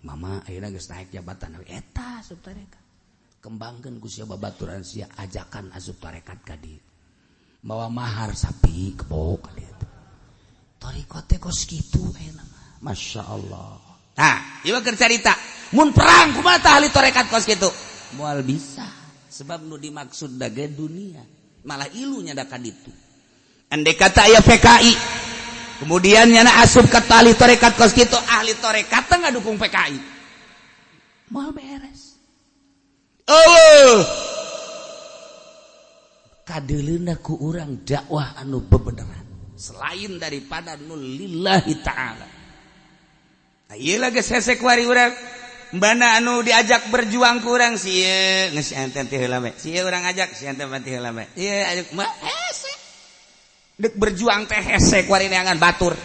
mama ayeuna geus naik jabatan eta asup tarekat. Kembangkeun ku sia babaturan sia ajakan asup tarekat ka dieu. Bawa mahar sapi kebo ka dieu. Thoriqoh teh kos kitu ayeuna mah. Masya Allah. Nah, ieu keur carita. Mun perang kumaha tah ahli tarekat kos kitu? Moal bisa. Sebab nu dimaksud dage dunia. Malah ilunya da ka ditu. Andai kata aya PKI, kemudian nyana asup ka ahli tarekat kos kitu, ahli tarekat teh ngadukung PKI. Moal beres. Oh. Kadeuleuna ku urang dakwah anu bebeneran selain daripada nu lillahi ta'ala. Nah, ieu lagi hese kuari urang. Mbana anu diajak berjuang ku urang sieun geus ente teh heula we. Sieun urang ajak si ente mah teh heula we. Ieu ajak mah hese. Dek berjuang teh hese kuari neangan batur.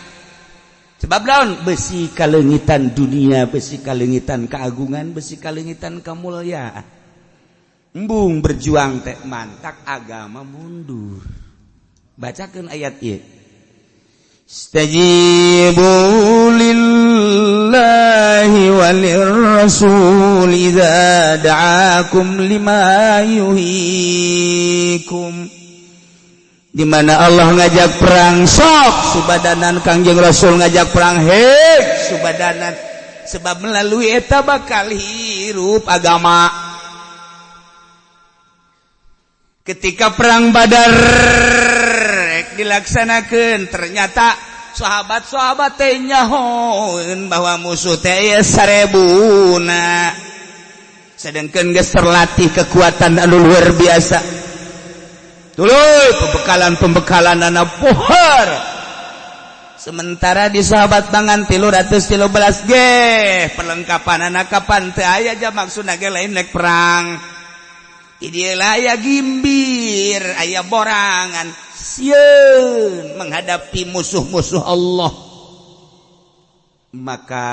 Sebab lawan besi kaleungitan dunia, besi kaleungitan keagungan, besi kaleungitan kemuliaan. Embung berjuang teh mantak agama mundur. Bacakeun ayat ieu. Istajibu lillahi walirrasul idza da'akum lima yuhyikum. Di mana Allah ngajak perang sok subadanan, Kangjeng Rasul ngajak perang hek subadanan, sebab melalui eta bakal hirup agama. Ketika perang Badar dilaksanakan, ternyata sahabat-sahabat teh nyahoeun bahwa musuh teh aya sarebuna, sedangkan geus terlatih kekuatan anu luar biasa. Tuluy pembekalan-pembekalan anak pohar. Sementara di sahabat mangan 313 ge perlengkapan anak kapan teu aya aja, maksudna ge lain nek perang. Ieu aya gimbir, aya borangan, sieun menghadapi musuh-musuh Allah. Maka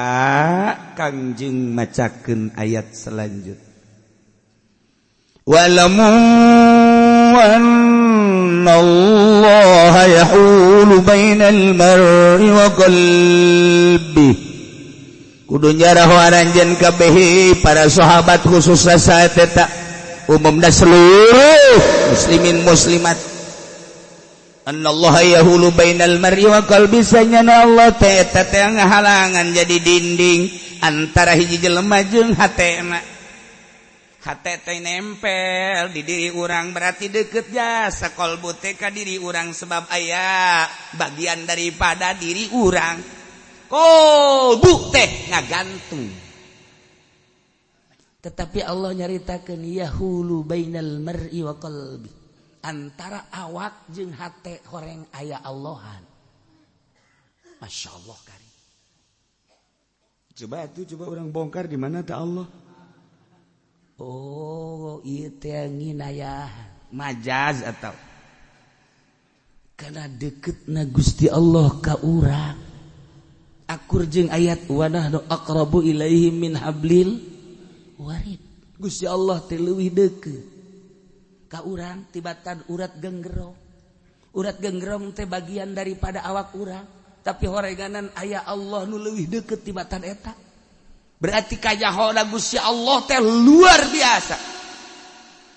Kangjeng macakeun ayat selanjutnya. Wa'lamu annallaha yahulu bainal mar'i wa qalbihi. Kudu nyaraho aranjeun kabeh para sahabat, khususna saat eta umumna seluruh muslimin muslimat, annallaha yahulu bainal mar'i wa qalbi, sanyana Allah teh eta teh ngahalangan jadi dinding antara hiji jelema jeung hatena. Hate teh nempel di diri urang, berarti deket jasa kolbu teh ka diri urang, sebab aya bagian daripada diri urang. Kolbu teh ngagantung, tetapi Allah nyaritakeun yahulu bainal mar'i wa qalbi, antara awak jeung hate horeng aya Allahan. Masya Allah kari. Coba tuh, coba orang bongkar di mana tak Allah. Oh, ieu teh nginayah majaz atau karena deketna Gusti Allah ka urang akur jeung ayat wa nahnu aqrabu ilaihi min hablil warid. Gusti Allah teh leuwih deukeut ka urang tibatan urat genggerong. Urat genggerong teh bagian daripada awak urang. Tapi horenganan aya Allah nu leuwih deukeut tibatan eta. Berarti kanyahona Gusti Allah teh luar biasa.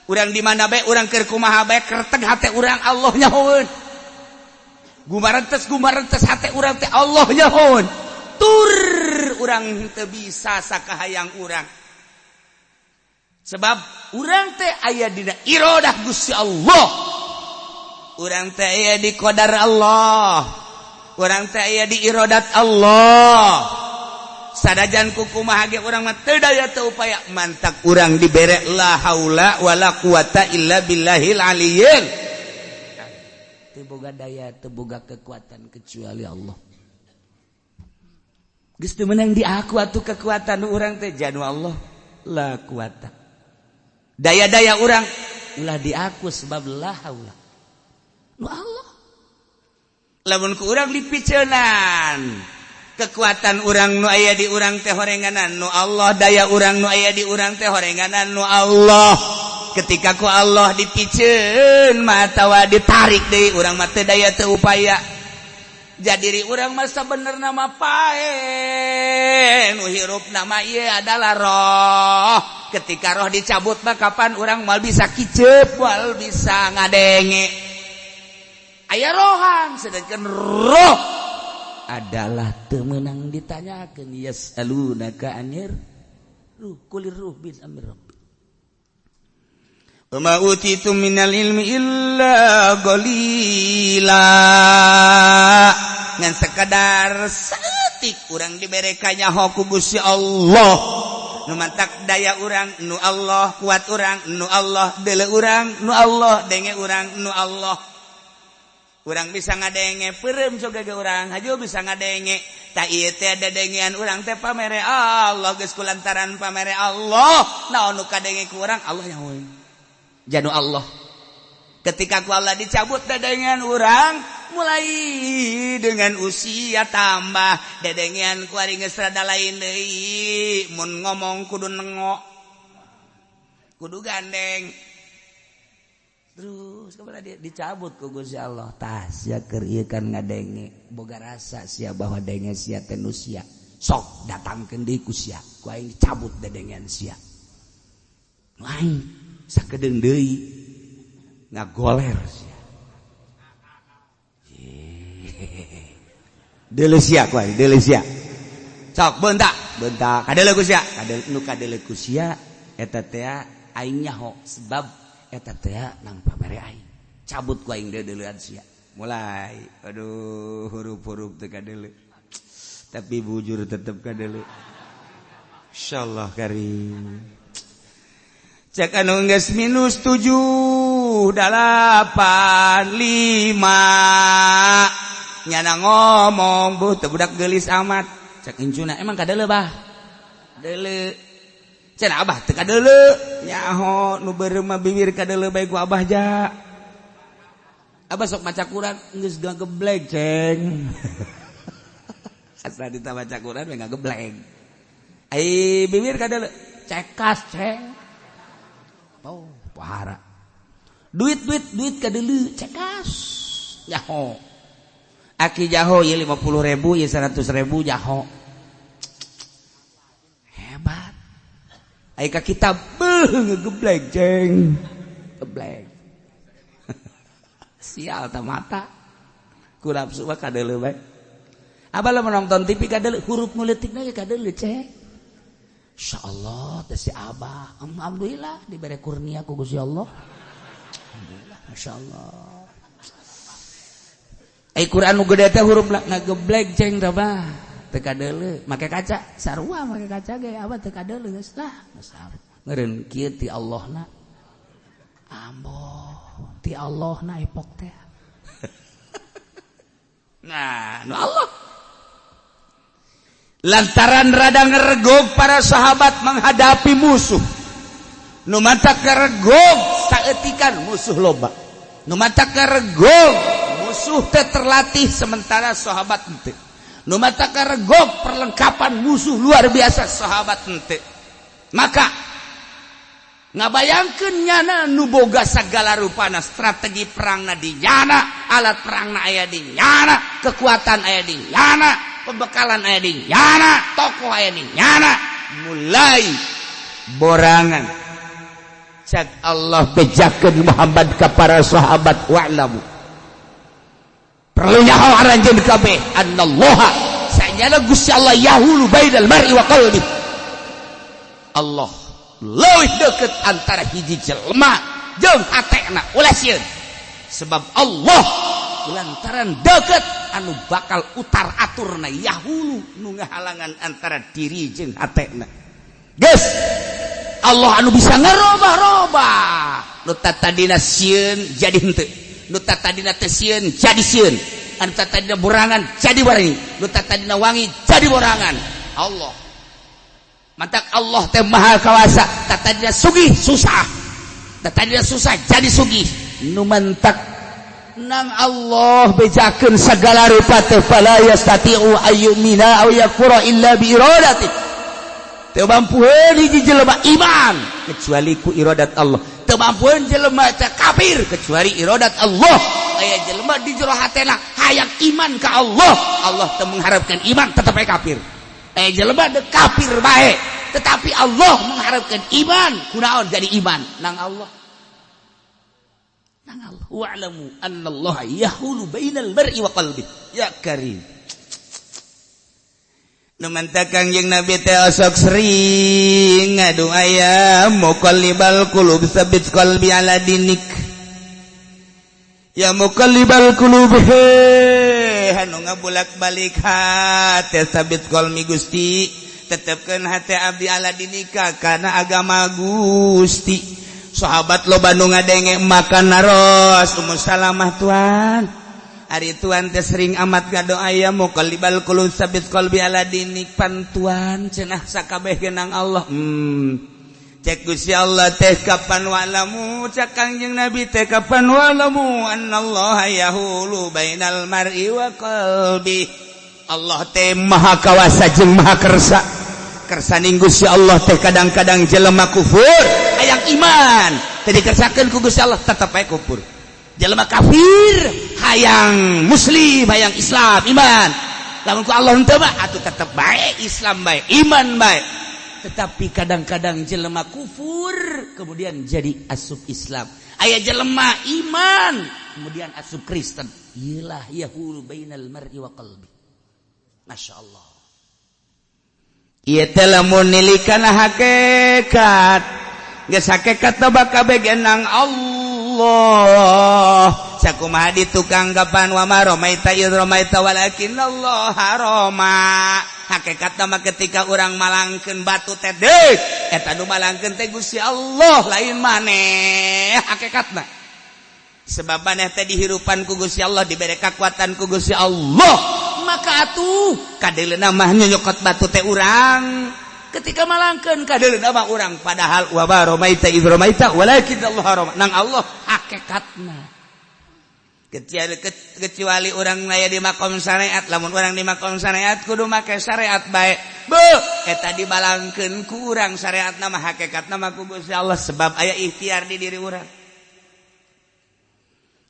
Urang di mana bae, urang keur kumaha bae, kerteg hate urang, Allah nyahoeun. Gumarentes gumarentes hate urang teh, Allah nyahoeun. Tur urang teu bisa sakahayang urang. Sebab urang teh aya dina irodah Gusti Allah. Urang teh aya di qadar Allah. Urang teh aya di irodat Allah. Sadajan kukumaha ge urang mah teu daya teu upaya, mantak urang dibere la haula wala quwata illa billahil aliyyil. Teu boga daya, teu boga kekuatan kecuali Allah. Geus teu meunang di aku atuh kekuatan urang teh, janu Allah la quwata. Daya-daya urang ulah di aku sebab la haula. Nu Allah. Lamun ku urang dipiceunan kekuatan urang, nu aya di urang teh horenganan nu Allah, daya urang nu aya di urang teh horenganan nu Allah. Ketika ku Allah dipiceun matawa ditarik deui, urang mah teu daya teu upaya. Jadi urang mah sabenerna mah pae, nu hirup nama ieu adalah roh. Ketika roh dicabut mah kapan urang moal bisa kicep, moal bisa ngadenge. Aya rohan, sedangkan roh adalah teu meunang ditanyakeun. Yasalunaka anir ruh qulir ruh bin amri rabbi wa ma utitu minal ilmi illa qalila. Ngan sekadar saeutik urang dibere kanyaho ku Gusti Allah. Nu mantak daya urang nu Allah, kuat urang nu Allah, deuleu urang nu Allah, denge urang nu Allah. Urang bisa ngadenge peureum sok ge, urang haju bisa ngadenge. Tak ieu teh dadengean urang teh pamere Allah. Geus kulantaran pamere Allah, naon nu kadenge ku urang, Allah nyahoeun janu Allah. Ketika ku Allah dicabut dadengean urang, mulai dengan usia tambah dedengean ku ari geus rada lain deui. Mun ngomong kudu nengok, kudu gandeng terus kepada dia. Dicabut ku Gusti Allah, tah sia keur ieu kan ngadenge, boga rasa sia bahwa denge sia teh nu sia. Sok datangkeun deui ku sia, ku aing dicabut dedengean sia. Nu aing sakedeung deui ngagoler sia. Deuleu sia ku aing, deuleu sia. Sok bentak bentak kadeuleu ku sia, kadeuleu nu kadeuleu ku sia eta teh aing nyaho, sebab eta teh nang pamere aing. Cabut ku aing deuleuan sia. Mulai aduh, huruf-huruf teu kadeuleu, tapi bujur tetep kadeuleu. Insyaallah karim. Cek anu geus minus 7, 8, 5, nyana ngomong, "Buh, teu budak geulis amat." Cek incuna, "Emang kadeuleu, Bah?" "Deuleu." Cenah Abah teu kadeuleu. "Nyaho, nu beureum mah bibir kadeuleu bae ku Abah ja. Abah sok maca Quran geus ngageblek, Ceng." Asa dita baca Quran we ngageblek. Ai bibir kadeuleu, cekas, Ceng. Oh, pohara. Duit duit duit kadeuleu, cekas. Nyaho. Aki jaho ieu 50.000, ieu 100.000 jaho. Hebat. Ai ka kitab beuh ngegeblek, Ceng. Geblek. Sial ta mata. Ku nafsu mah kadeuleu bae. Abah lamun nonton TV kadeuleu, huruf nu leutikna ge kadeuleu, Ceng. Insyaallah teh si Abah. Alhamdulillah dibere kurnia ku Gusti Allah. Alhamdulillah, masyaallah. Ai Quran nu gede teh huruf ngageblek, Ceng, tah bah. Teu kadeuleu, make kaca, sarua make kaca ge abah teu kadeuleu geus lah. Geus meureun kieu ti Allahna. Ambo, ti Allahna epok teh. Nah, nu Allah. Lantaran rada ngeregog para sahabat menghadapi musuh. Nu matak karegog saeutikan musuh loba. Nu matak karegog musuh teh terlatih, sementara sahabat henteu. Nu matak karegog perlengkapan musuh luar biasa, sahabat henteu. Maka ngabayangkeun nyana nu boga sagala rupana strategi perangna di nyana. Alat perang na aya di nyana, kekuatan aya di nyana, pembekalan aya di nyana, tokoh aya di nyana. Mulai borangan. Cak Allah bejakeun Muhammad ka para sahabat, wa'lamu. Perlu nyaho aranjeun kabeh annallaha sanyana Gusti Allah yahulu bainal mar'i wa qalbi. Allah leuwih deket antara hiji jelema jeung hatena, ulah sieun. Sebab Allah lantaran deket anu bakal utar aturna, yahulu nu ngahalangan antara diri jeung hatena. Geus Allah anu bisa ngerobah-robah. Nu tadina sieun jadi henteu, nu tadina teu sieun jadi sieun, anu tadina borangan jadi barani, nu tadina wangi jadi borangan. Allah mantak Allah teh maha kawasa. Tadina sugih susah, tadina susah jadi sugih. Nu mantak nang Allah bejakeun segala rupa teh, fala yastati'u ayyumina aw yakfura illa bi iradati. Teu mampueun hiji jelema iman kecuali ku iradat Allah, teu mampueun jelema teh kafir kecuali iradat Allah. Aya jelema di jero hatena hayang iman ka Allah, Allah teu mengharapkan iman, tetep aya kafir. Aya jelema deuk kafir bae, tetapi Allah mengharapkan iman, kunaon jadi iman nang Allah, nang Allah. Wa'lamu annallaha yahulu bainal mar'i wa qalbi. Ya karim. Nu mantak Kangjeng Nabi teh osok sering ngadoa, ya muqallibal qulub sabit qalbi ala dinik. Ya muqallibal qulub, he anu ngabulak-balik hate, sabit qalbi Gusti, tetepkeun hate abdi ala dinika kana agama Gusti. Sahabat loba nu ngadenge makan naros Ummu Salamah, "Tuan, ari tuan teh sering amat ngadoa ya muqallibal qulub sabit qalbi ala dinik, pan tuan cenah sakabeh nang Allah." Cek Gusti Allah teh kapan? Wa'lamu, cek Kangjeng Nabi teh kapan? Wa'lamu annallaha yahulu bainal mar'i wa qalbi. Allah teh maha kawasa jeung maha kersa. Kersaning Gusti Allah teh kadang-kadang jelema kufur hayang iman, teh dikersakeun ku Gusti Allah, tetep bae kufur. Jelema kafir hayang muslim, hayang Islam, iman, lamun ku Allah henteu mah atuh tetep bae Islam bae, iman bae. Tetapi kadang-kadang jelema kufur kemudian jadi asup Islam, aya jelema iman kemudian asup Kristen. Iyalah yahulu bainal mar'i wa qalbi. Masya Allah. Ieu teh lamun nilikan hakikat, geus hakikat teh bakal nang Allah. Sakumaha di tukang kapan, wa ma romaita idz romaita walakin Allah roma. Hakikat mah ketika orang malangkeun batu teh deuk, eta nu malangkeun teh Gusti Allah, lain maneh hakikatna. Sebab maneh teh dihirupan ku Gusti Allah, dibere kekuatan ku Gusti Allah, maka atuh kadeleuna mah nyokot batu teh urang. Ketika malangkeun kadeleuna mah urang, padahal wa ma romaita idz romaita walakin Allah roma. Nang Allah hakikatna. Kecuali orang aya di makom syariat. Lamun orang di makom syariat kudu make syariat bae. Bu eta dibalangkeun ku urang syariat nama, hakikat nama ku Gusti Allah, sebab aya ikhtiar di diri urang.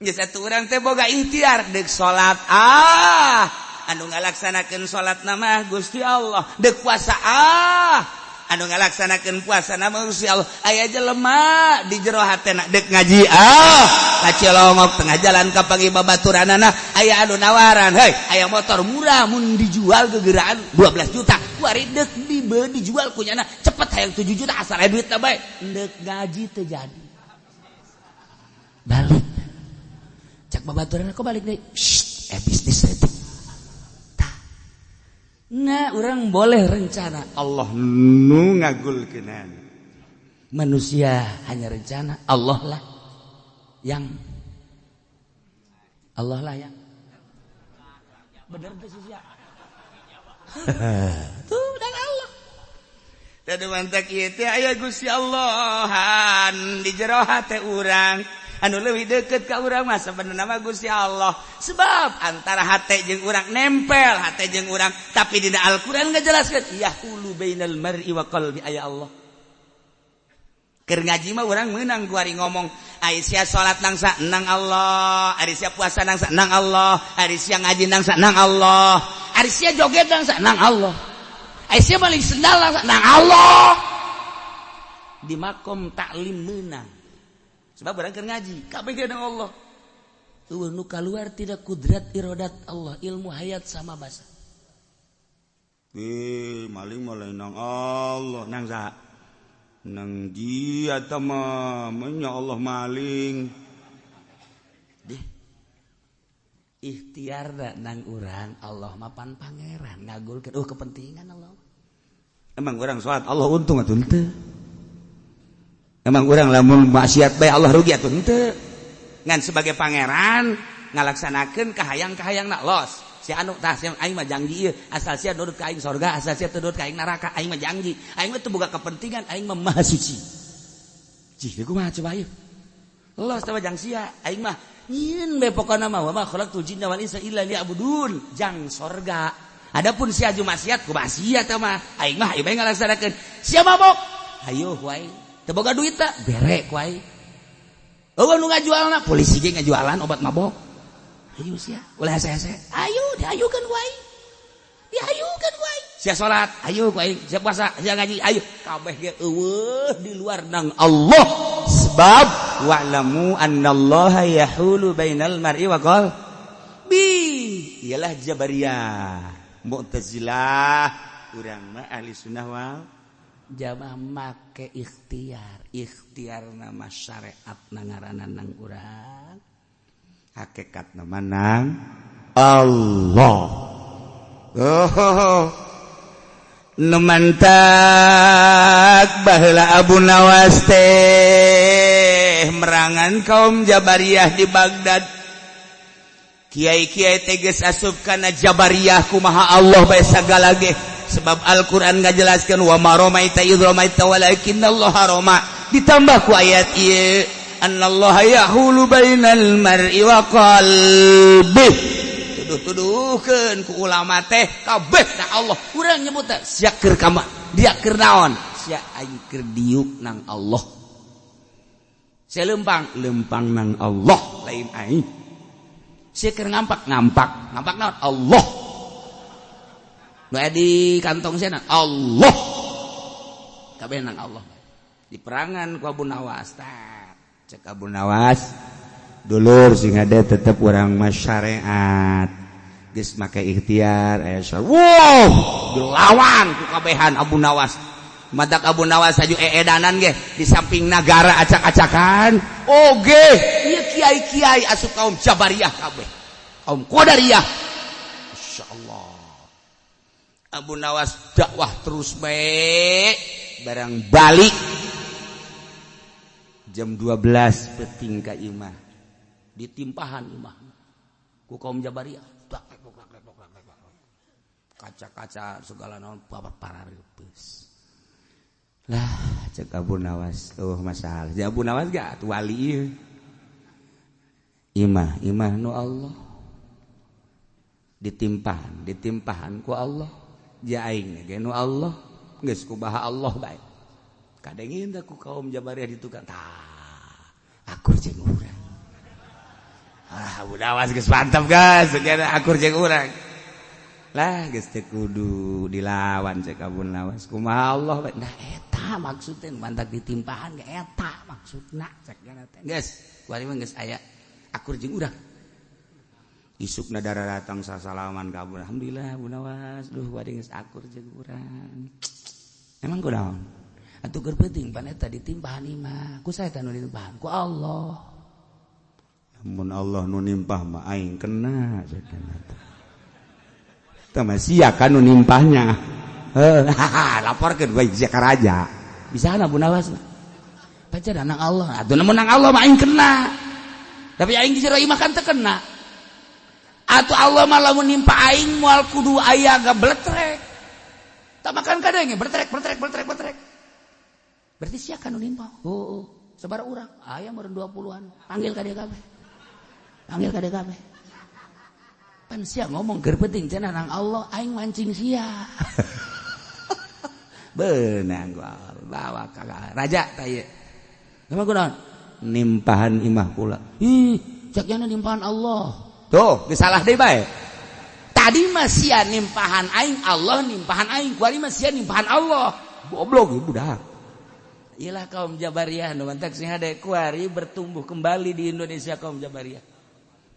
Geus atuh urang teh boga ikhtiar deuk salat, ah anu ngalaksanakeun salat nama Gusti Allah, deuk puasa, ah anu ngalaksanakeun puasa nama Gusti Allah. Aya jelema di jero hatena deuk ngaji, ah kacilongok tengah jalan kapanggih babaturanana, aya anu nawaran, "Hei, aya motor murah, mun dijual gegeraan 12 juta." Kuari deuk dibe dijual kunyana cepet, hayang 7 juta, asal aya duit bae. Deuk ngaji teu jadi, balik. Cak babaturan, "Kok balik deui?" "Shh, eh bisnis detik." Nah, orang boleh rencana, Allah nu ngagulkeun. Manusia hanya rencana, Allah lah yang, Allah lah yang bener tuh sih ya. Tuh dan Allah. Tadi mantak ieu teh aya Gusti Allahan di jero hate urang. Anu leuwih deket ka urang mah sebenarnya mah Gusti Allah, sebab antara hate jeung urang nempel, hate jeung urang. Tapi dina Al-Qur'an ngajelaskeun yahulu bainal mar'i wa qalbi aya Allah. Keur ngaji mah urang meunang ku ari ngomong, ari sia salat nang sa nang Allah, ari sia puasa nang sa nang Allah, ari sia ngaji nang sa nang Allah, ari sia joget nang sa nang Allah, ari sia maling sendal nang sa nang Allah. Di makom taklim meunang. Sebab urang keur ngaji, kabeh ge nang Allah. Eueuh nu kaluar tidak kudrat irodat Allah, ilmu hayat sama basa. Eh, maling malah nang Allah, nang sa nang dia mah menya Allah maling. Deh. Ikhtiar nang urang Allah mapan pangeran ngagulkeun kepentingan Allah. Emang urang salat Allah untung atuh henteu? Emang urang lamun maksiat bae Allah rugi atuh henteu? Ngan sebagai pangeran ngalaksanakeun kahayang-kahayangna los. Si anu tah si aing mah janji ieu, asal sia nurut ka aing sorga, asal sia teu nurut ka aing neraka, aing mah janji. Aing mah teu boga kepentingan, aing mah maha suci. Cih, kumaha coba ieu? Los teh jang sia, aing mah nyieun bae pokona mah wa ma khalaqtul jinna wal insa illa liya'budun, jang sorga. Adapun sia aju maksiat, ku maksiat teh mah. Aing mah ieu bae ngalaksanakeun. Sia mabok, hayu ku aing. Teu boga duit tah, bere ku aing. Eueuh nu ngajualna, polisi ge ngajualan obat mabok. Ayo sia, ulah hese-hese. Ayo diayukeun ku aing. Diayukeun ku aing. Sia salat, ayo ku aing. Sia puasa, sia ngaji, ayo. Kabeh ge eueuh di luar nang Allah. Sebab wa'lamu annallaha yahulu bainal mar'i wa qalbi. Ialah Jabariyah, Mu'tazilah, urang mah ahli sunnah wal jamaah make ikhtiar. Ikhtiar nama syariat ngaranna nang urang. Hakikat menang Allah. Oh, nu mantak baheula Abu Nawas teh merangan kaum Jabariyah di Baghdad. Kiai-kiai teh geus asup kana Jabariyah kumaha Allah bae sagala ge. Sebab Al-Qur'an ngajelaskeun wa ma ramaita idz ramaita walakinnallaha rama. Ditambah ku ayat ieu annallaha yahulu bainal mar'i wa qalbih. Tuduh-tuduhkeun ku ulama teh kabeh na Allah. Urang nyebut teh sia keur kama, dia keur naon? Sia aing keur diuk nang Allah. Sia lempang, lempang nang Allah, lain aing. Sia keur ngampak, ngampak, ngampak naon? Allah. Nu aya di kantong sia nang Allah. Kabeh nang Allah. Diperangan ku Abu Nawas tah. Cek Abu Nawas, dulur sing ada tetep urang mah syariat. Geus make ikhtiar aya syariat. Wow, dilawan ku kabehan Abu Nawas. Madak Abu Nawas aju eedanan ge di samping nagara acak-acakan. Oge, ieu kiai-kiai asup kaum Jabariyah kabeh. Kaum Qadariyah. Insyaallah. Abu Nawas dakwah terus bae barang balik jam 12 peting ka imah ditimpahan imah ku kaum Jabariyah, kaca-kaca segala naon babat parareupeus lah. Cek Abu Nawas, oh masalah. Ya Abu Nawas gak atuh wali ieu imah imah nu Allah ditimpahan ditimpahan ku Allah, ja aing ge nu Allah geus kubaha Allah bae. Kadengin teh ku kaum Jabariyah di tukang tah akur jeung urang. Ah, Abu Nawas geus mantap guys, akur jeung urang lah, geus teu kudu dilawan. Cek Abu Nawas, kumaha Allah bae. Nah, eta maksudna mantak ditimpahan ge eta maksudna. Cek teh geus kuari mah geus aya akur jeung urang. Isukna darah datang sasalaman ka Abu, alhamdulillah Abu Nawas, duh kuari geus akur jeung urang. Emang kunaon atuh keur penting pan eta ditimpahan imah ku saya nu ditimpahan ku Allah. Mun Allah nu nimpah mah aing kena cek teh mah sia kan nu nimpahnya. Heuh, laporkeun bae sia ka raja. Bisa Abu Nawas pacar nang Allah atuh, mun nang Allah mah aing kena, tapi aing di jero imah kan teu kena atuh. Allah mah lamun nimpa aing moal kudu aya gabletrek tak makan kadang bertrek bertrek bertrek bertrek, berarti sia kan nu nimpa. Oh, sabar urang aya meureun 20-an, panggil ka dieu kabeh, panggil ka dieu kabeh. Pan sia ngomong keur penting cenah nang Allah, aing mancing sia. Beunang gua bawa ka raja tah ieu. Emang kunaon? Nimpahan imah kula. Ih, cek nyana nimpahan Allah. Tuh, geus salah deui bae. Tadi mah sia nimpahan aing, Allah nimpahan aing. Kuari mah sia nimpahan Allah. Goblok ieu budak. Iyalah kaum Jabariyah nu mantak sing hade kuari bertumbuh kembali di Indonesia kaum Jabariyah.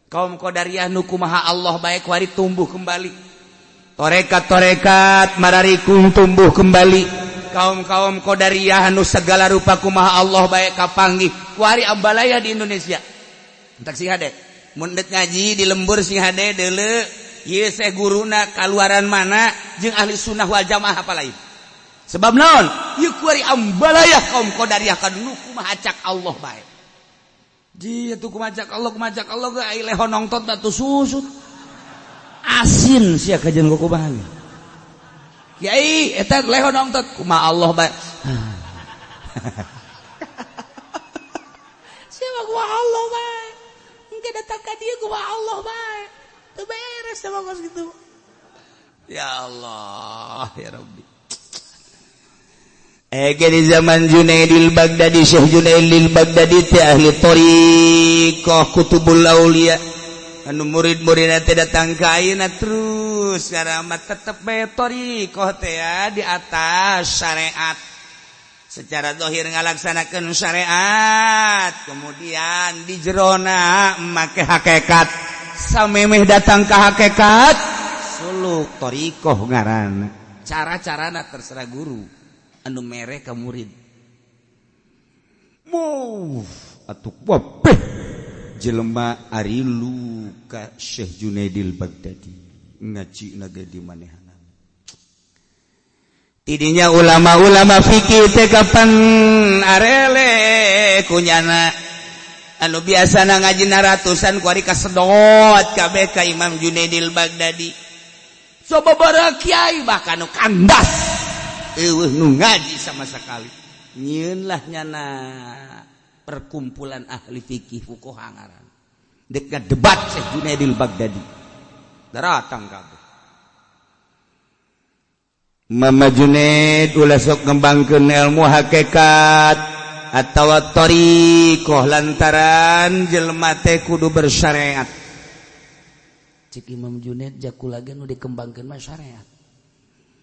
Kaum Qadariyah nu kumaha Allah bae kuari tumbuh kembali. Torekat-torekat mararikum tumbuh kembali. Kaum-kaum Qadariyah nu segala rupa kumaha Allah bae kapanggih kuari ambalaya di Indonesia. Entak sing hade. Mun deuk ngaji di lembur sing hade deuleu ieu seh guruna kaluaran mana jeung ahli sunnah wal jamaah apa lain. Sebab naon? Ieu kuari ambalaya kaum Qadariyah kanu kumaha cak Allah bae. Ji atuh kumaha cak Allah kumaha cak Allah ge ai leho nongtot atuh susut. Asin sia kajian kumaha. Kiai eta leho nongtot kumaha Allah bae. Siapa kumaha Allah bae. Engke datang ka dieu kumaha Allah bae. Teu beres sama kos kitu. Ya Allah, ya Rabbi. Ege di zaman Junaidil Baghdadi, Syekh Junaidil Baghdadi teh ahli thariqah Kutubul Aulia. Anu murid-muridna teh datang ka ayeuna terus karamat tetep bae thariqah teh ya, di atas syariat. Secara zahir ngalaksanakeun syariat, kemudian di jerona make hakikat. Samemeh datang ka hakikat, suluk thariqah ngaranna. Cara-carana terserah guru. Anu mere ka murid. Move atuh wabeh jelema arilu ka Syekh Junaidil Baghdadi ngaji naga di manehana. Tidinya ulama-ulama fikih teh kapan arele kunyana anu biasana ngajina ratusan kuari kasedot kabeh ka Imam Junaidil Baghdadi. Sababaraha kiai bahkan nu kandas eueuh nu ngaji sama sekali. Nyieun lah nyana perkumpulan ahli fikih fuqaha ngaran. Dek debat Syekh Junaidil Baghdadi. Daratang kabeh. Mama Junaid ulah sok ngembangkeun ilmu hakikat atawa thariqah lantaran jelema teh kudu bersyariat. Cek Imam Junaid jakula ge nu dikembangkeun mah syariat.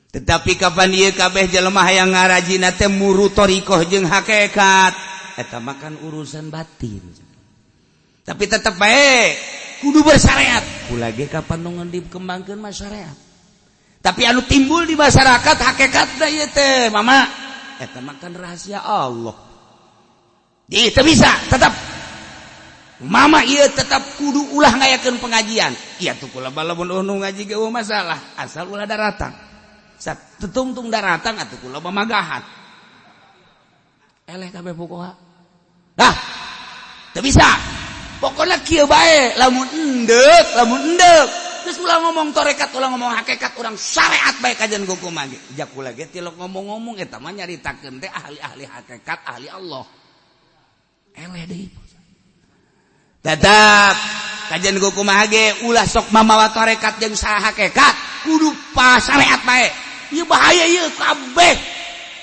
Tetapi kapan ieu kabeh jelema hayang ngarajina teh muru thariqah jeung hakikat, eta mah kan urusan batin. Tapi tetep bae kudu bersyariat. Kula ge kapan nu dikembangkeun mah syariat. Tapi anu timbul di masyarakat hakikatna ieu teh mama, eta mah kan rahasia Allah. Di teu bisa, tetep mama ieu tetep kudu ulah ngayakeun pengajian. Ieu tuh kula lamun nu ngaji ge eueuh masalah, asal ulah daratang. Sat tetungtung daratang atuh kula mamagahan. Eleh kabeh fuqaha. Dah. Teu bisa. Pokona kieu bae, lamun endeuk, lamun endeuk. Geus ulah ngomong tarekat, ulah ngomong hakikat, urang syariat bae kajian kumaha ge. Jak kula ge tilok ngomong-ngomong eta mah nyaritakeun teh ahli-ahli hakikat, ahli Allah. Eleh deui. Tetap kajian kumaha ge ulah sok mamawa tarekat jeung saha hakikat, kudu pa syariat bae. Ieu bahaya ieu kabeh.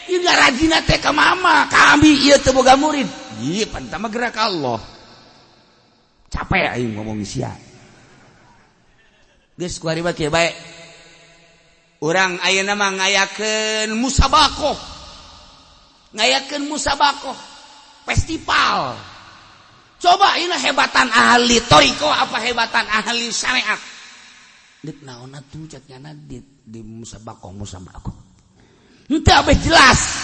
Ieu ngarajina teh ka mama, kami ieu teu boga murid. Ieu pan mah gerak Allah. Capek aing ngomong sia. Geus kuari mah kieu bae. Urang ayeuna mah ngayakeun musabaqah. Ngayakeun musabaqah. Festival. Coba ini hebatan ahli thariqah apa hebatan ahli syariat. Deuk naon atuh cek nyana di musabaqah musabaqah. Henteu abeh jelas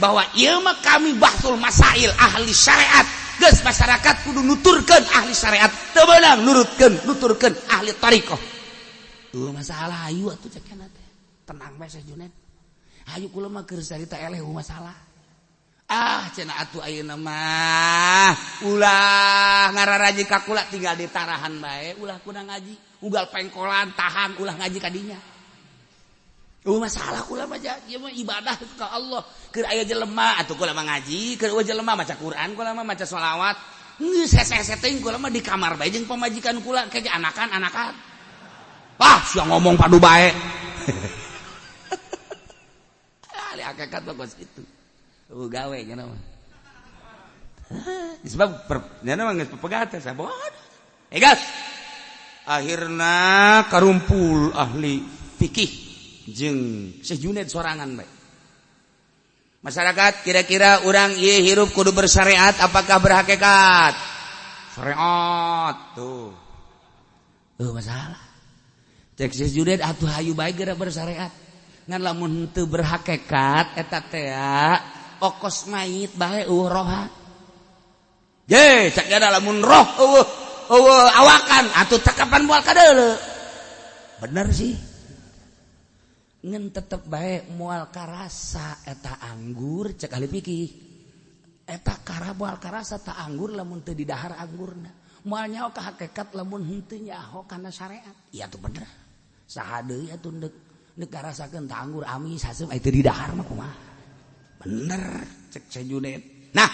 bahwa ieu mah kami bahsul masail ahli syariat. Geus masyarakat kudu nuturkeun ahli syariat, teu beunang nurutkeun nuturkeun ahli thariqah. Tuh masalah ayu atuh cek nyana teh. Tenang bae Syekh Junaid. Hayu kula mah keur carita eleh masalah. Ah cenah atuh ayeuna mah ulah ngararaji ka kula tinggal ditarahan bae ulah kuna ngaji ugal pengkolan tahan ulah ngaji kadinya. Masalah kula mah ieu mah ibadah ka Allah. Keur aya jelema atuh kula mah ngaji, keur eueuh jelema maca Quran kula mah maca sholawat. Geus hese-hese teuing kula mah di kamar bae jeung pamajikan kula ke anakan-anakan. Ah, sia ngomong padu bae. Ah, hakikat bagus itu. Gawe nya mah. Sebab nyana mah geus pepegat teh sabodo. Eh gas. Akhirna karumpul ahli fikih jeung Syekh Junaid sorangan bae. Masyarakat kira-kira urang ieu hirup kudu bersyariat apakah berhakikat? Syariat tuh. Masalah. Cek Syekh Junaid atuh hayu bae geura bersyariat. Ngan lamun teu berhakikat eta teh okos mayit bae eueuh roha. Ye, cek ada lamun roh eueuh eueuh awakan atuh cakapan moal kadeuleu. Bener sih. Ngan tetep bae moal karasa eta anggur cek ahli fikih. Eta kara moal karasa ta anggur lamun teu didahar anggurna. Moal nyaho ka hakikat lamun henteu nyaho kana syariat. Iya tuh bener. Saha deui atuh deuk ngarasakeun ta anggur amis haseum aya teu didahar mah kumaha. Bener cek Syekh Junaid. Nah,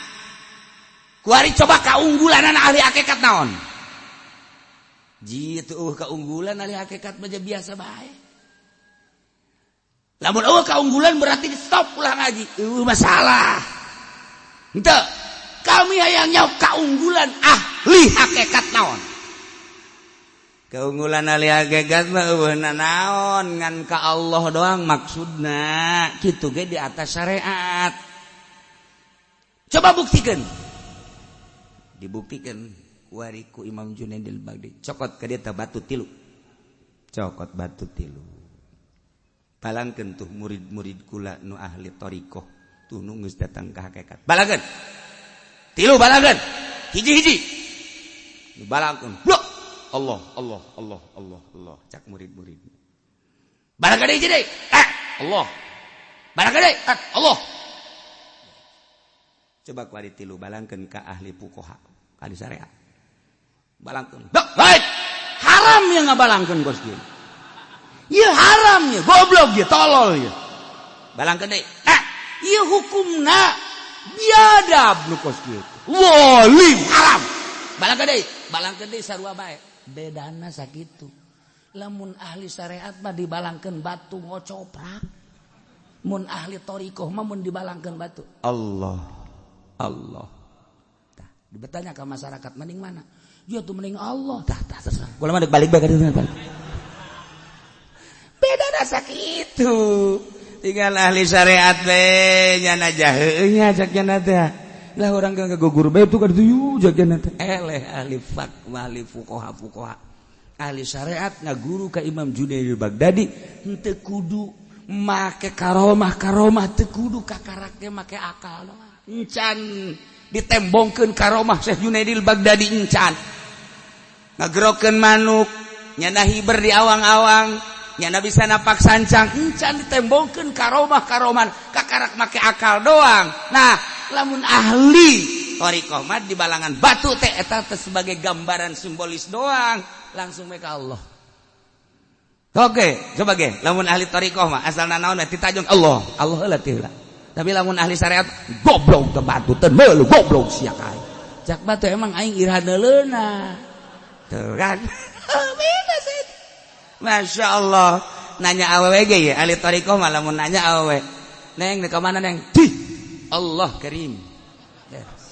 kuari coba kaunggulan ahli hakikat naon? Jitu keunggulan ahli hakikat mah biasa bae. Lamun eueuh keunggulan berarti di stop ulah ngaji. Eueuh masalah. Henteu. Kami hayang nyaho kaunggulan ahli hakikat naon? Keunggulan ahli hakikat mah eueuh naon ngan ka Allah doang maksudna. Kitu ge di atas syariat. Coba buktikan. Dibuktikan wariku Imam Junaidil Baghdadi. Cokot ka dieu batu tilu. Cokot batu tilu. Balangkeun tuh murid-murid kula nu ahli thariqah tuh nu geus datang ka hakikat. Balangkeun. Tilu balangkeun. Hiji-hiji. Nu balangkeun. Blok. Allah, Allah, Allah, Allah, Allah. Cak murid-murid. Balangkeun hiji deui. Allah. Balangkeun deui. Allah. Coba kuari tilu balangkeun ka ahli fuqaha, ahli syariat. Balangkeun. Blok. Baik. Haram yang ngabalangkeun bos kieu. Ieu haram ya, goblok ya, tolol ya. Balangkeun deui. Ieu hukumna biadab nu kos kieu. Zalim haram. Balangkeun deui sarua bae. Bedana sakitu. Lamun ahli syariat mah dibalangkeun batu ngocoprak. Mun ahli thariqah mah mun dibalangkeun batu. Allah. Allah. Tah, dibertanya ke masyarakat mending mana? Ya tuh mending Allah. Tah, tah terserah. Kula mah balik bae ka dieu. Beda rasa gitu. Tinggal ahli syariat we nyana jaheung nya cak nya teh. Lah urang ge ngagugur bae tuh ka ditu cak nya teh. Eleh ahli fak ahli fuqaha fuqaha. Ahli syariat ngaguru ka Imam Junaid Baghdadi henteu kudu make karomah karomah teu kudu kakarake make akal doang. Encan ditembongkeun karomah Syekh Junaidil Baghdadi encan. Ngagerokeun manuk nyana hiber di awang-awang nyana bisa napak sancang encan ditembongkeun karomah karoman kakarak make akal doang. Nah lamun ahli thariqah mah di balangan batu teh eta teh sebagai gambaran simbolis doang langsung make Allah. Oke, coba ge lamun ahli thariqah mah asalna naon ditajong Allah, Allah heula teh heula. Tapi lamun ahli syariat goblok teh batu teh meulu goblok sia kae. Cak batu emang aing iraha neuleuna. Tuh kan. Beda sih. Masya Allah. Nanya awewe ge ya ahli thariqah mah lamun nanya awewe. Neng di mana neng? Di Allah Karim. Beres.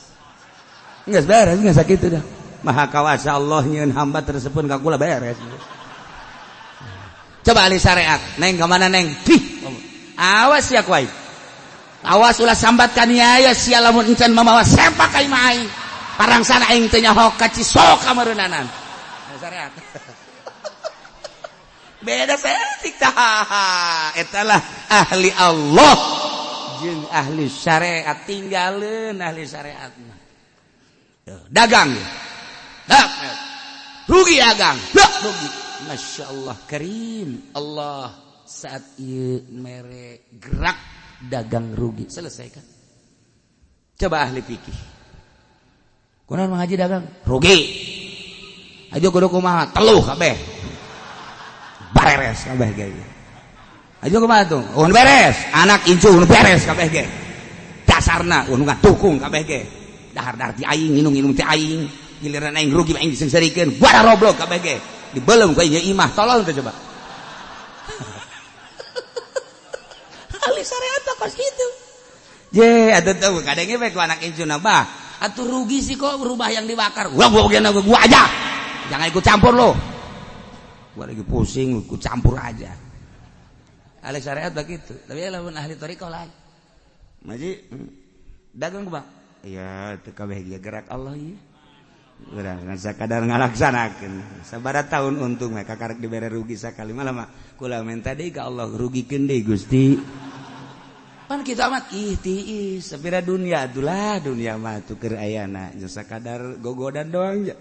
Geus beres geus sakitu dah. Maha kawasa Allah nyieun hamba tersebut ka kula beres. Coba ahli syariat, neng ka mana neng? Di. Awas ya kuai. Awas ulah sambat ka niaya sia lamun encan mamawa sempak ka imah aing. Parangsana aing teu nyaho ka Cisoka meureunana. Ahli syariat. Beda setik tah. Etalah ahli Allah jeung ahli syariat tinggalin ahli syariat mah. Dagang. Dak. Rugi dagang. Dak rugi. Masya Allah Karim. Allah saat ieu mere gerak dagang rugi. Selesaikan. Coba ahli fikih. Kunaon mengaji dagang? Rugi. Aja kudu kumaha? Teluh kabeh. Bareres kabeh ge. Aja kumaha tuh? Oh beres. Anak incu nu beres kabeh ge. Dasarna nu ngadukung kabeh ge. Dahar-dahar ti aing, nginum-nginum ti aing. Giliran aing rugi aing diseungseurikeun. Bara roblok kabeh ge. Dibelem ku aing imah tolol teh coba. Ahli syariat kos kitu. Je atuh teu kadenge bae ku anak incuna bah. Atuh rugi sih kok rumah yang dibakar. Gua aja. Jangan ikut campur lo. Gua lagi pusing, ikut campur aja. Ahli syariat begitu. Tapi lamun ahli thariqah lain. Maji dagang bang. Iya, teu kabeh ge gerak Allah ieu. Urang sakadar ngalaksanakeun. Sabaraha tahun untung mah kakarek dibere rugi sakali malah mah kula menta deui ka Allah rugikeun deui Gusti. Pan kitu amat ih tiis sapira dunia atulah dunia mah tuh keur ayana jeung sakadar gogodan doang ja.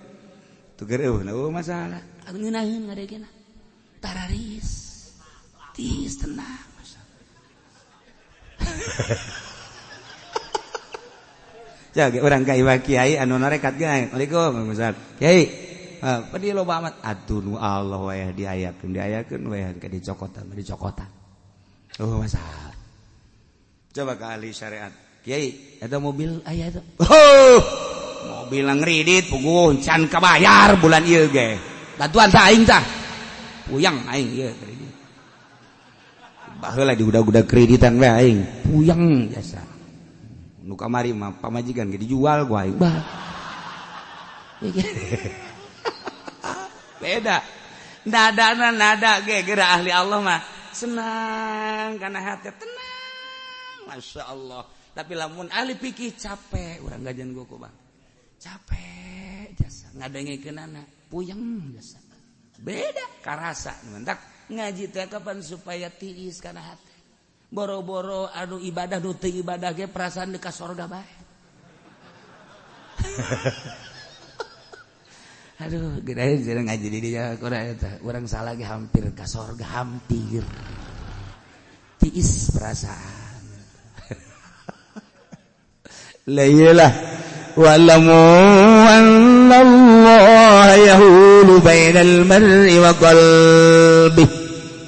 Tuh keur eueuh masalah. Ngeunaheun ngadegena. Tararis. Tiis tenang masalah. Jaga orang ka iwa kiai anu narekat ge. Assalamualaikum Ustaz. Kiai, pedih loba amat atuh nu Allah wae diayakeun diayakeun wae ka dicokotan dicokotan. Oh masalah. Coba ke ahli syariat. Kiai, eta mobil aya eta. Oh, mobil ngridit puguh can kabayar bulan ieu ge. Bantuan tah aing tah. Puyang aing ieu kredit. Baheula di udah-udah kreditan we aing. Puyang jasa. Nu kamari mah pamajikan ge dijual ku aing. Bah. Beda. Nadana nada ge geura ahli Allah mah senang kana hati tenang. Masya Allah. Tapi lamun ahli pikir capek urang gajian gua bang. Capek jasa ngadengekeunana puyeng jasa. Beda karasa mentak ngaji teh kapan supaya tiis kana hati. Boro-boro anu ibadah nu teu ibadah ge perasaan di ka sorga bae. Aduh, gede jeung ngaji di dieu kurang eta. Urang salah ge hampir ka sorga hampir. Tiis perasaan. La iyalah wa'lamu anna Allah yahulu bainal mar'i wa qalbihi.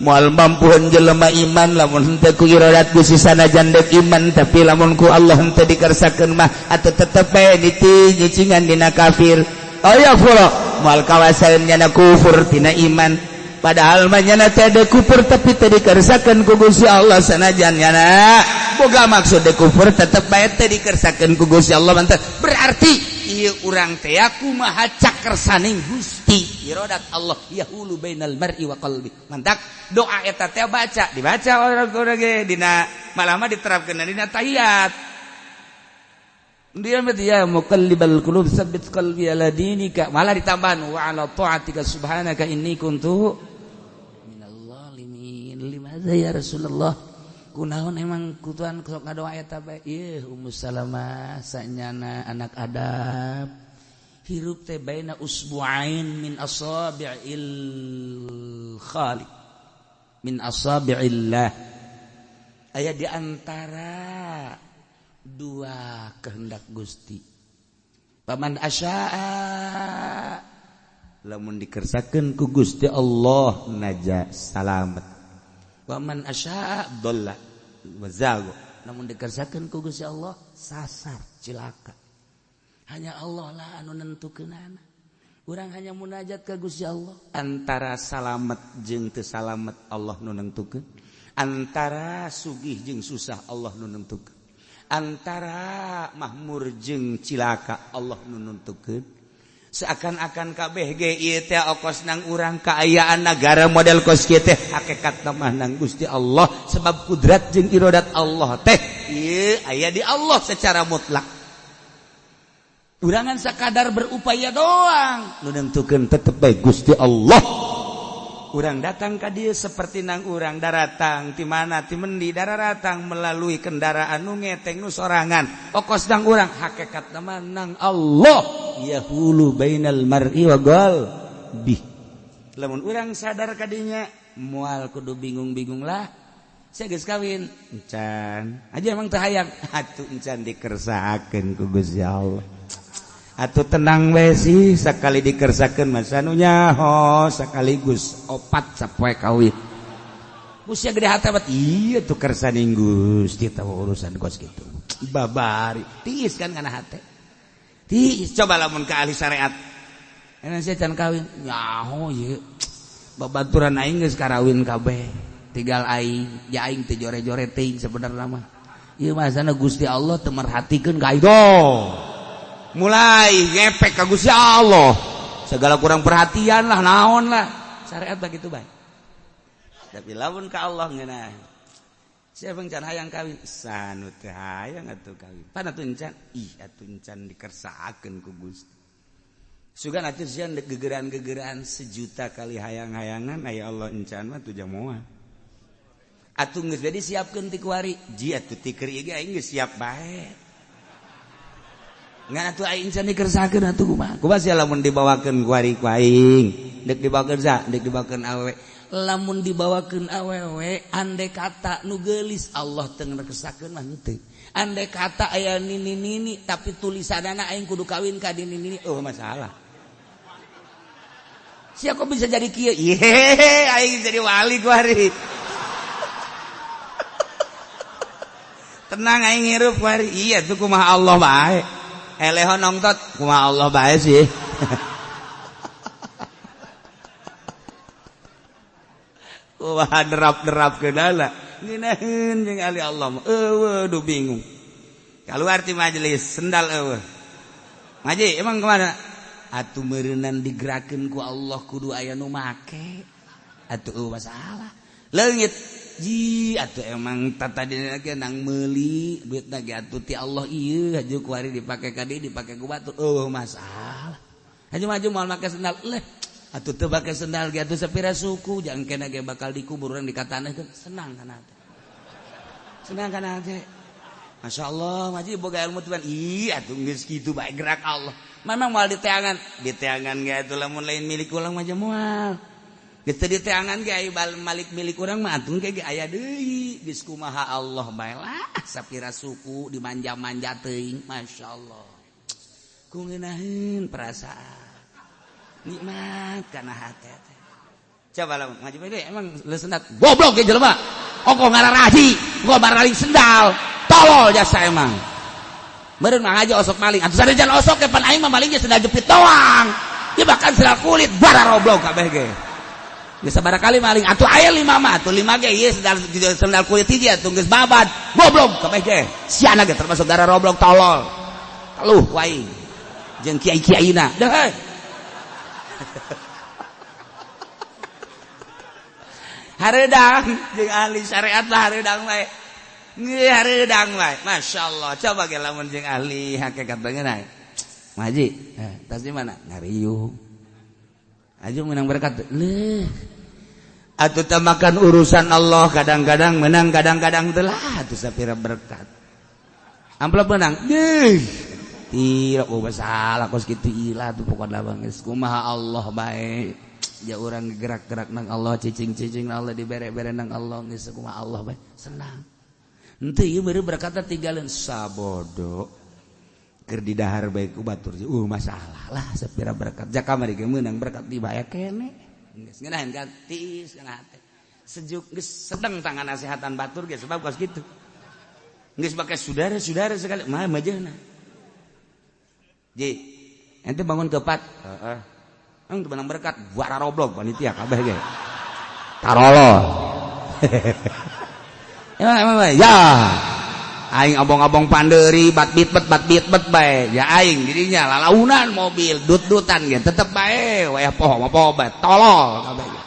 Moal mampuhan jelema iman lamun henteu ku iradat Gusti sanajan deuk iman tapi lamun ku Allah henteu dikersakeun mah atuh tetep bae nyicingan dina kafir. Aya fura moal kawasaeun nyana kufur tina iman. Padahal mah nyana teh deuk kufur tapi teu dikersakeun ku Gusti Allah sanajan nyana boga maksud de kufur tetep bae teu dikersakeun ku Gusti Allah mantep. Berarti ieu urang teh kumaha cakersaning Gusti iradat Allah yahulu bainal mar'i wa qalbi. Mantak doa eta teh baca dibaca orang-orang ge dina malah mah diterapkeun dina tahiyat. Dia mah ya muqallibal qulub tsabbit qalbi ala dinika malah ditambahan wa ala ta'atika subhanaka inni kuntu minal zalimin. Limadza ya Rasulullah? Kunaon emang kutuan sok ngadoa eta bae? Ieu Ummu Salamah sanyana anak adab hirup teh baina usbu'ain min asabi'il khaliq min asabi'illah. Aya di antara dua kehendak Gusti. Paman asya'a lamun dikersakeun ku Gusti Allah naja salamet. Waman asya'a dhalla wa zago. Lamun dikersakeun ku Gusti Allah sasar cilaka. Hanya Allah lah anu nentukeunana. Urang hanya munajat ka Gusti Allah. Antara salamet jeung teu salamet Allah nu nentukeun. Antara sugih jeung susah Allah nu nentukeun. Antara mahmur jeung cilaka Allah nu nentukeun. Seakan-akan kabeh ge ieu teh okos nang urang kaayaan nagara model kos kieu teh hakikat mah nang Gusti Allah sebab kudrat jeung iradat Allah teh ieu aya di Allah secara mutlak. Urangan sakadar berupaya doang nu nentukeun tetep bae Gusti Allah. Urang datang ka dieu seperti nang urang daratang ti mana ti mendi daratang melalui kendaraan nu ngeteng nu sorangan okos nang urang hakikat mah nang Allah yahulu bainal mar'i wa qalbi. Lamun urang sadar kadinya moal kudu bingung-bingung lah. Saya geus kawin encan aja emang teu hayang atuh encan dikersakeun ku Gusti Allah. Atuh tenang we sih sakali dikersakeun mah anu nyaho sekaligus opat sapoe kawin. Gusti gede hati amat iya tuh kersaning Gusti tahu urusan kos kitu. Babari tiis kan kana hate. Tiis coba lamun ka ahli syariat. Enak sia can kawin nyaho ieu. Babaturan aing geus karawin kabeh. Tinggal aing, ja aing teu jore-jore teuing sebenarna mah. Ieu mah sana Gusti Allah teu merhatikeun ka aing. Mulai ngepek ka Gusti Allah. Segala kurang perhatian lah naon lah. Syariat begitu bae. Tapi lamun ka Allah ngeunah. Siapa yang can hayang kawin? Sanu teh hayang atuh kawin. Pan atuh encan? Ih atuh encan dikersakeun ku Gusti. Sugan atuh sieun gegeran-gegeran sejuta kali hayang-hayangan aya Allah encan mah tuh jamoa. Atuh geus jadi siapkeun ti kuari. Ji atuh ti keur ieu ge aing geus siap bae. Ngan atuh aing can dikersakeun atuh kumaha? Kumaha sia lamun dibawakeun kuari ku aing? Deuk dibawakeun sa, deuk dibawakeun awewe. Lamun dibawakeun awewe andai kata nu geulis Allah teu ngrekesakeun mah henteu. Andai kata aya nini-nini tapi tulisanana aing kudu kawin ka nini-nini, oh masalah. Sia kok bisa jadi kieu? Yehe, aing jadi wali kuari. Tenang aing ngirup kuari. Iya tuh kumaha Allah bae. Eleho nongtot kumaha Allah bae sih. Wah derap-derap keunana ngeunaheun jeung ahli Allah mah eueuh duh bingung. Kaluar ti majelis sendal eueuh. Ngaji emang kemana? Atuh meureunnan digerakeun ku Allah kudu aya nu make. Atuh eueuh masalah. Leungit ji atuh emang tatadina ge nang meuli duitna ge atuh ti Allah ieu haju kuari dipake ka dieu dipake ku batur eueuh masalah. Haju maju moal make sendal leh. Atuh teu bake sendal ge atuh sapira suku jang kena ge bakal dikubur urang dikataneuhkeun senang kana teh. Senang kana teh. Masyaallah ngaji boga ilmu tuan. Ih atuh geus kitu bae gerak Allah. Memang moal diteangan, diteangan ge atuh lamun lain milik urang mah moal. Geus teu diteangan ge aya malik milik urang mah atuh ge aya deui. Geus kumaha Allah bae lah sapira suku dimanja-manja teuing masyaallah. Ku ngeunaheun perasaan. Nikmat kana hate teh. Coba lah ngaji bae emang lesenat goblok ge jelema. Ongkoh ngararaji, ongkoh maraling sendal. Tolol jasa emang. Meureun mah ngaji osok maling. Atuh sanajan osok ge pan aing mah maling ge sendal jepit doang. Ieu bahkan sendal kulit bara roblok kabeh ge. Geus sabaraha kali maling atuh aya 5 mah atuh 5 ge ieu sendal kulit hiji atuh geus babad. Goblok kabeh ge. Siana ge termasuk gara roblok tolol. Teluh wae. Jeung kiai-kiaina. Deh. Hareudang jeung ahli syariat lah hareudang bae. Nggih hareudang bae. Masyaallah. Coba ge lamun jeung ahli hakikat beungeun. Ngaji, tas di mana? Ngariung. Aju menang berkat. Leuh. Atuh teh makan urusan Allah kadang-kadang menang kadang-kadang teu lah atuh sapira berkat. Amplop menang. Deuh. Tidak oh masalah kos kitu ilah tuh pokokna bang geus kumaha Allah bae. Ya urang gerak-gerak nang Allah cicing-cicing nang Allah dibere-bere nang Allah geus kumaha Allah bae senang. Henteu ieu beureum berkata tinggalin sabodo. Keur didahar bae ku batur masalah lah sapira berkat. Ja kamari ge meunang berkat dibae kene. Geus ngeunaheun kan tiis kana hate. Sejuk geus sedeng tangan nasihatan batur ge sebab kos kitu. Geus bake saudara-saudara sekali mah majehna. Ji, ente bangun kepat. Heeh. Eng benang berkat buara roblok panitia kabeh ge. Tarolo. Emang ya. Aing abong-abong panderi bat bitbet bae. Ya aing dirinya lalaunan mobil dut-dutan ge tetep bae wayah poho mah poho bae tolol kabeh ge.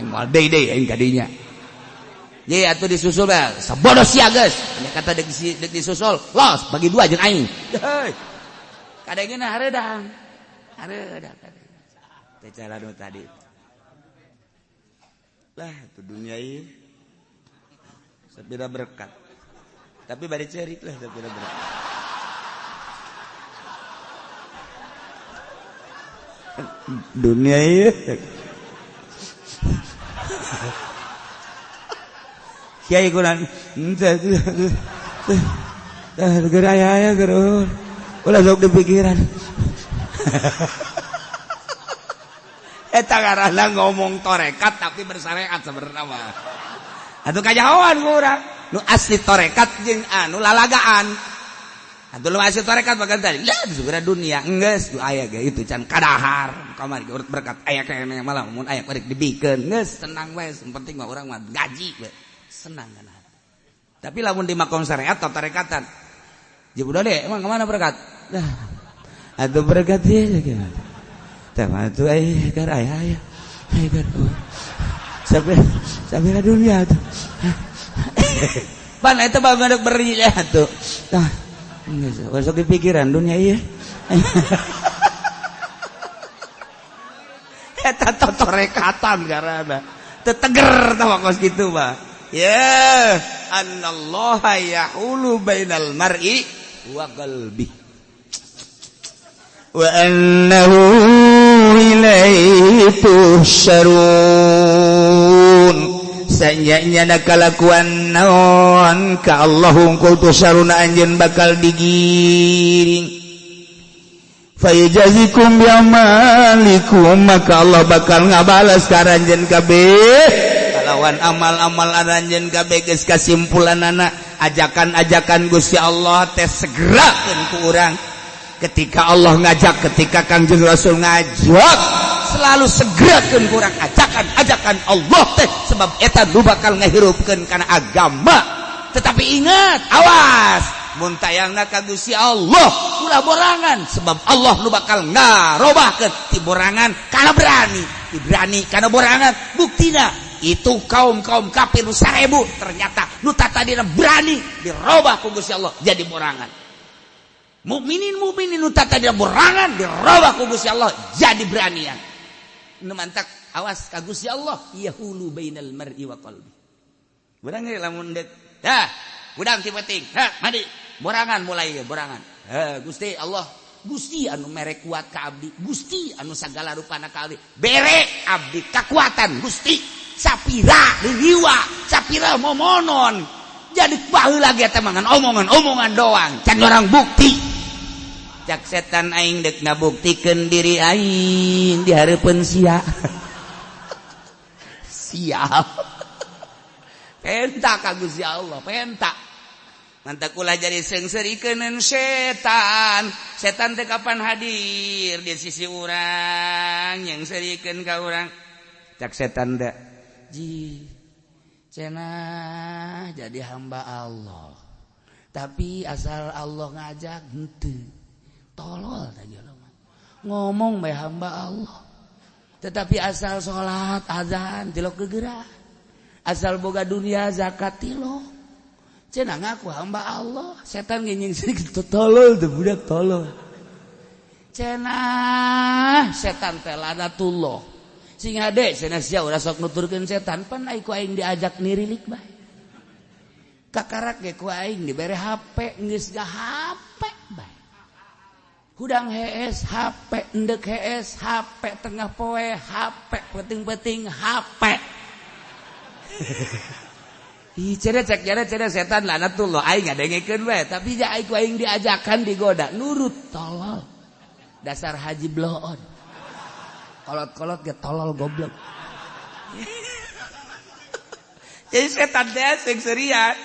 Aing moal deui aing ka dinya. Ji atuh disusul bae. Sabodo sia geus. Nya kata deuk disusul, los bagi dua jeung aing. Heuy. Kadangna hareudang. Hareudang teh cara nu tadi. Lah itu dunia ieu. Sapira berkat. Tapi bari cerik lah sapira berkat. Dunia ieu. Kiai kurang henteu. Tah geura aya geura. Ulah sok dipikiran. Eta ngaranna ngomong torekat tapi bersyariat sebenarnya mah. Atuh kajahoan ku urang. Nu asli torekat jeung anu lalagaan. Atuh nu asli torekat bagan tadi. Lah segera dunia geus du aya ge itu can kadahar. Kamari ge urut berkat aya keneh malah mun aya korek dibikeun geus senang we, penting mah urang mah gaji we. Senang kana. Tapi lamun di makom syariat atau tarekatan. Jeung udah deh, emang kemana berkat? Dah. Atuh berkat ieu gitu. Tah mah atuh ai gar aya aya. Ai gar. Sampai sampai dunia tuh. Pan eta bae beri atuh. Tah geus sok dipikiran dunia ieu. Eta totorekatan karana. Teu teger tah kos kitu mah. Ya, annallaha yahulu bainal mar'i wa qalbi. Wa annahu ilaihi tuhsyarun. Sanyanya na kalakuan naon ka Allah hungkul tuhsyaruna anjeun bakal digiring. Fayujazikum biamalikum, maka Allah bakal ngabalas ka aranjeun kabeh kalawan amal-amal aranjeun kabeh. Geus kasimpulanana ajakan-ajakan Gusti Allah teh segerakeun ku urang. Ketika Allah ngajak, ketika Kangjeng Rasul ngajak, selalu segerakeun ku urang ajakan-ajakan Allah teh, sebab eta nu bakal ngahirupkeun kana agama. Tetapi ingat, awas mun tayangna ka Gusti Allah ulah borangan, sebab Allah nu bakal ngarobahkeun ti borangan kana berani, ti berani kana borangan. Buktina itu kaum-kaum kafir nu 1000 ternyata nu tatadina berani dirobah ku Gusti Allah jadi borangan. Mukminin mukminin nu tatadina borangan dirobah ku Gusti Allah jadi beranian. Nu mantak awas ka Gusti Allah yahulu bainal mar'i wa qalbi. Urang ge lamun deuk dah udang ti penting, ha mandi borangan mulai ya borangan. Ha Gusti Allah, Gusti anu mere kuat ka abdi, Gusti anu sagala rupana ka abdi, bere abdi kakuatan Gusti. Sapira liliwa, sapira momonon. Jadi baheula ge teh mangan omongan-omongan doang, can orang bukti. Cak setan aing deuk ngabuktikeun diri aing di hareupeun sia. Siap. Penta ka Gusti Allah, penta. Mantak ulah jadi seungseurikeun setan. Setan teh kapan hadir di sisi urang, yang seurikeun ka urang. Cak setan teh, ji cenah jadi hamba Allah. Tapi asal Allah ngajak henteu. Tolol tah jelema. Ngomong bae hamba Allah. Tetapi asal salat azan tilok gegerak. Asal boga dunia zakat tilok. Cenah ngaku hamba Allah, setan nginying sedikit tolol tuh budak tolol. Cenah setan teh lanatullah. Sing hade cenah sia ulah sok nuturkeun setan, pan ai ku aing diajak nirilik bae. Kakarak ge ku aing dibere HP, geus ga HP bae. Hudang hees HP, endek hees HP, tengah poe HP, penting-penting HP. Ih, cere cek cere cere setan lanatullah aing ngadengekeun we, tapi ja aing ku aing diajakan digoda nurut tolol. Dasar haji bloon. Kolot-kolot ge tolol goblok. Jadi setan teh sing serian.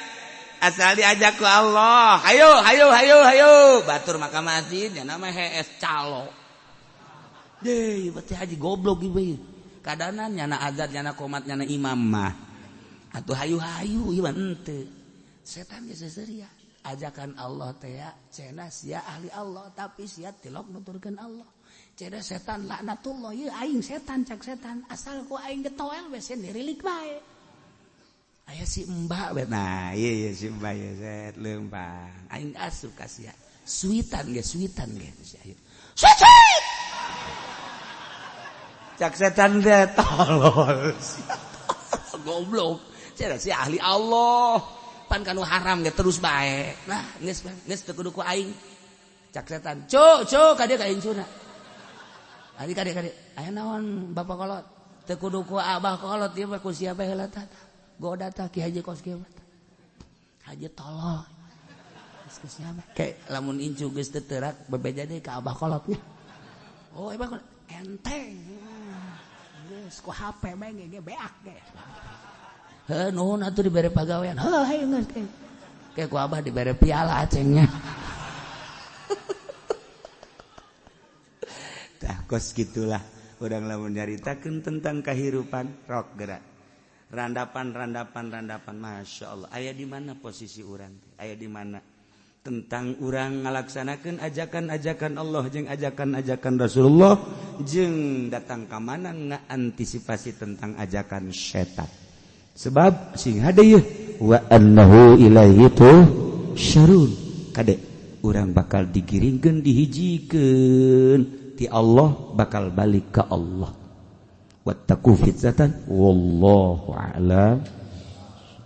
Asal diajak ku Allah, hayo hayo hayo hayo, batur maka masjid nya nama hees calo. Deh, berarti haji goblok ieu. Kadanan nyana azan nyana komat nyana imam mah. Atuh hayu-hayu ieu mah henteu. Setan ge seserian. Ajakan Allah teh cenah sia ahli Allah tapi sia tilok nuturkeun Allah. Cenah setan laknatullah ieu aing setan cak setan asal ku aing getoel we nirilik bae. Aya si mbak we nah ieu ieu si mbak ieu set leumpang aing asup ka sia. Suitan ge ayo. Suit suit. Cak setan teh tolol. Goblok. Cenah si ahli Allah. Pan kanu haram ge terus bae. Nah, geus geus teu kudu ku aing. Cak setan, "Cuk, cuk, ka dieu ka incuna." Ari ka dieu ka dieu. Aya naon bapak kolot? Teu kudu ku abah kolot ieu mah ku sia bae heula tah. Goda tah Ki Haji kos kieu mah. Haji tolol. Geus geus nya mah. Ke lamun incu geus teu teurak bebeja deui ka abah kolotnya. Oh, abah kolot enteng. Geus ku HP bae ge beak ge. Heuh nuhun atuh dibere pagawean. Heuh hayu geus ke. Ke ku abah dibere piala acengnya. Tah kos gitulah urang lamun nyaritakeun tentang kahirupan rok gerak. Randapan randapan randapan Masya Allah. Aya di mana posisi urang teh? Aya di mana? Tentang urang ngalaksanakeun ajakan-ajakan Allah jeung ajakan-ajakan Rasulullah, jeung datang ka mana ngaantisipasi tentang ajakan setan. Sebab sing hade yeuh, wa annahu ilaihi tuhsyarun. Kade, urang bakal digiringkeun, dihijikeun ti Allah, bakal balik ke Allah. Wattaqu fitnatan, wallahu a'lam.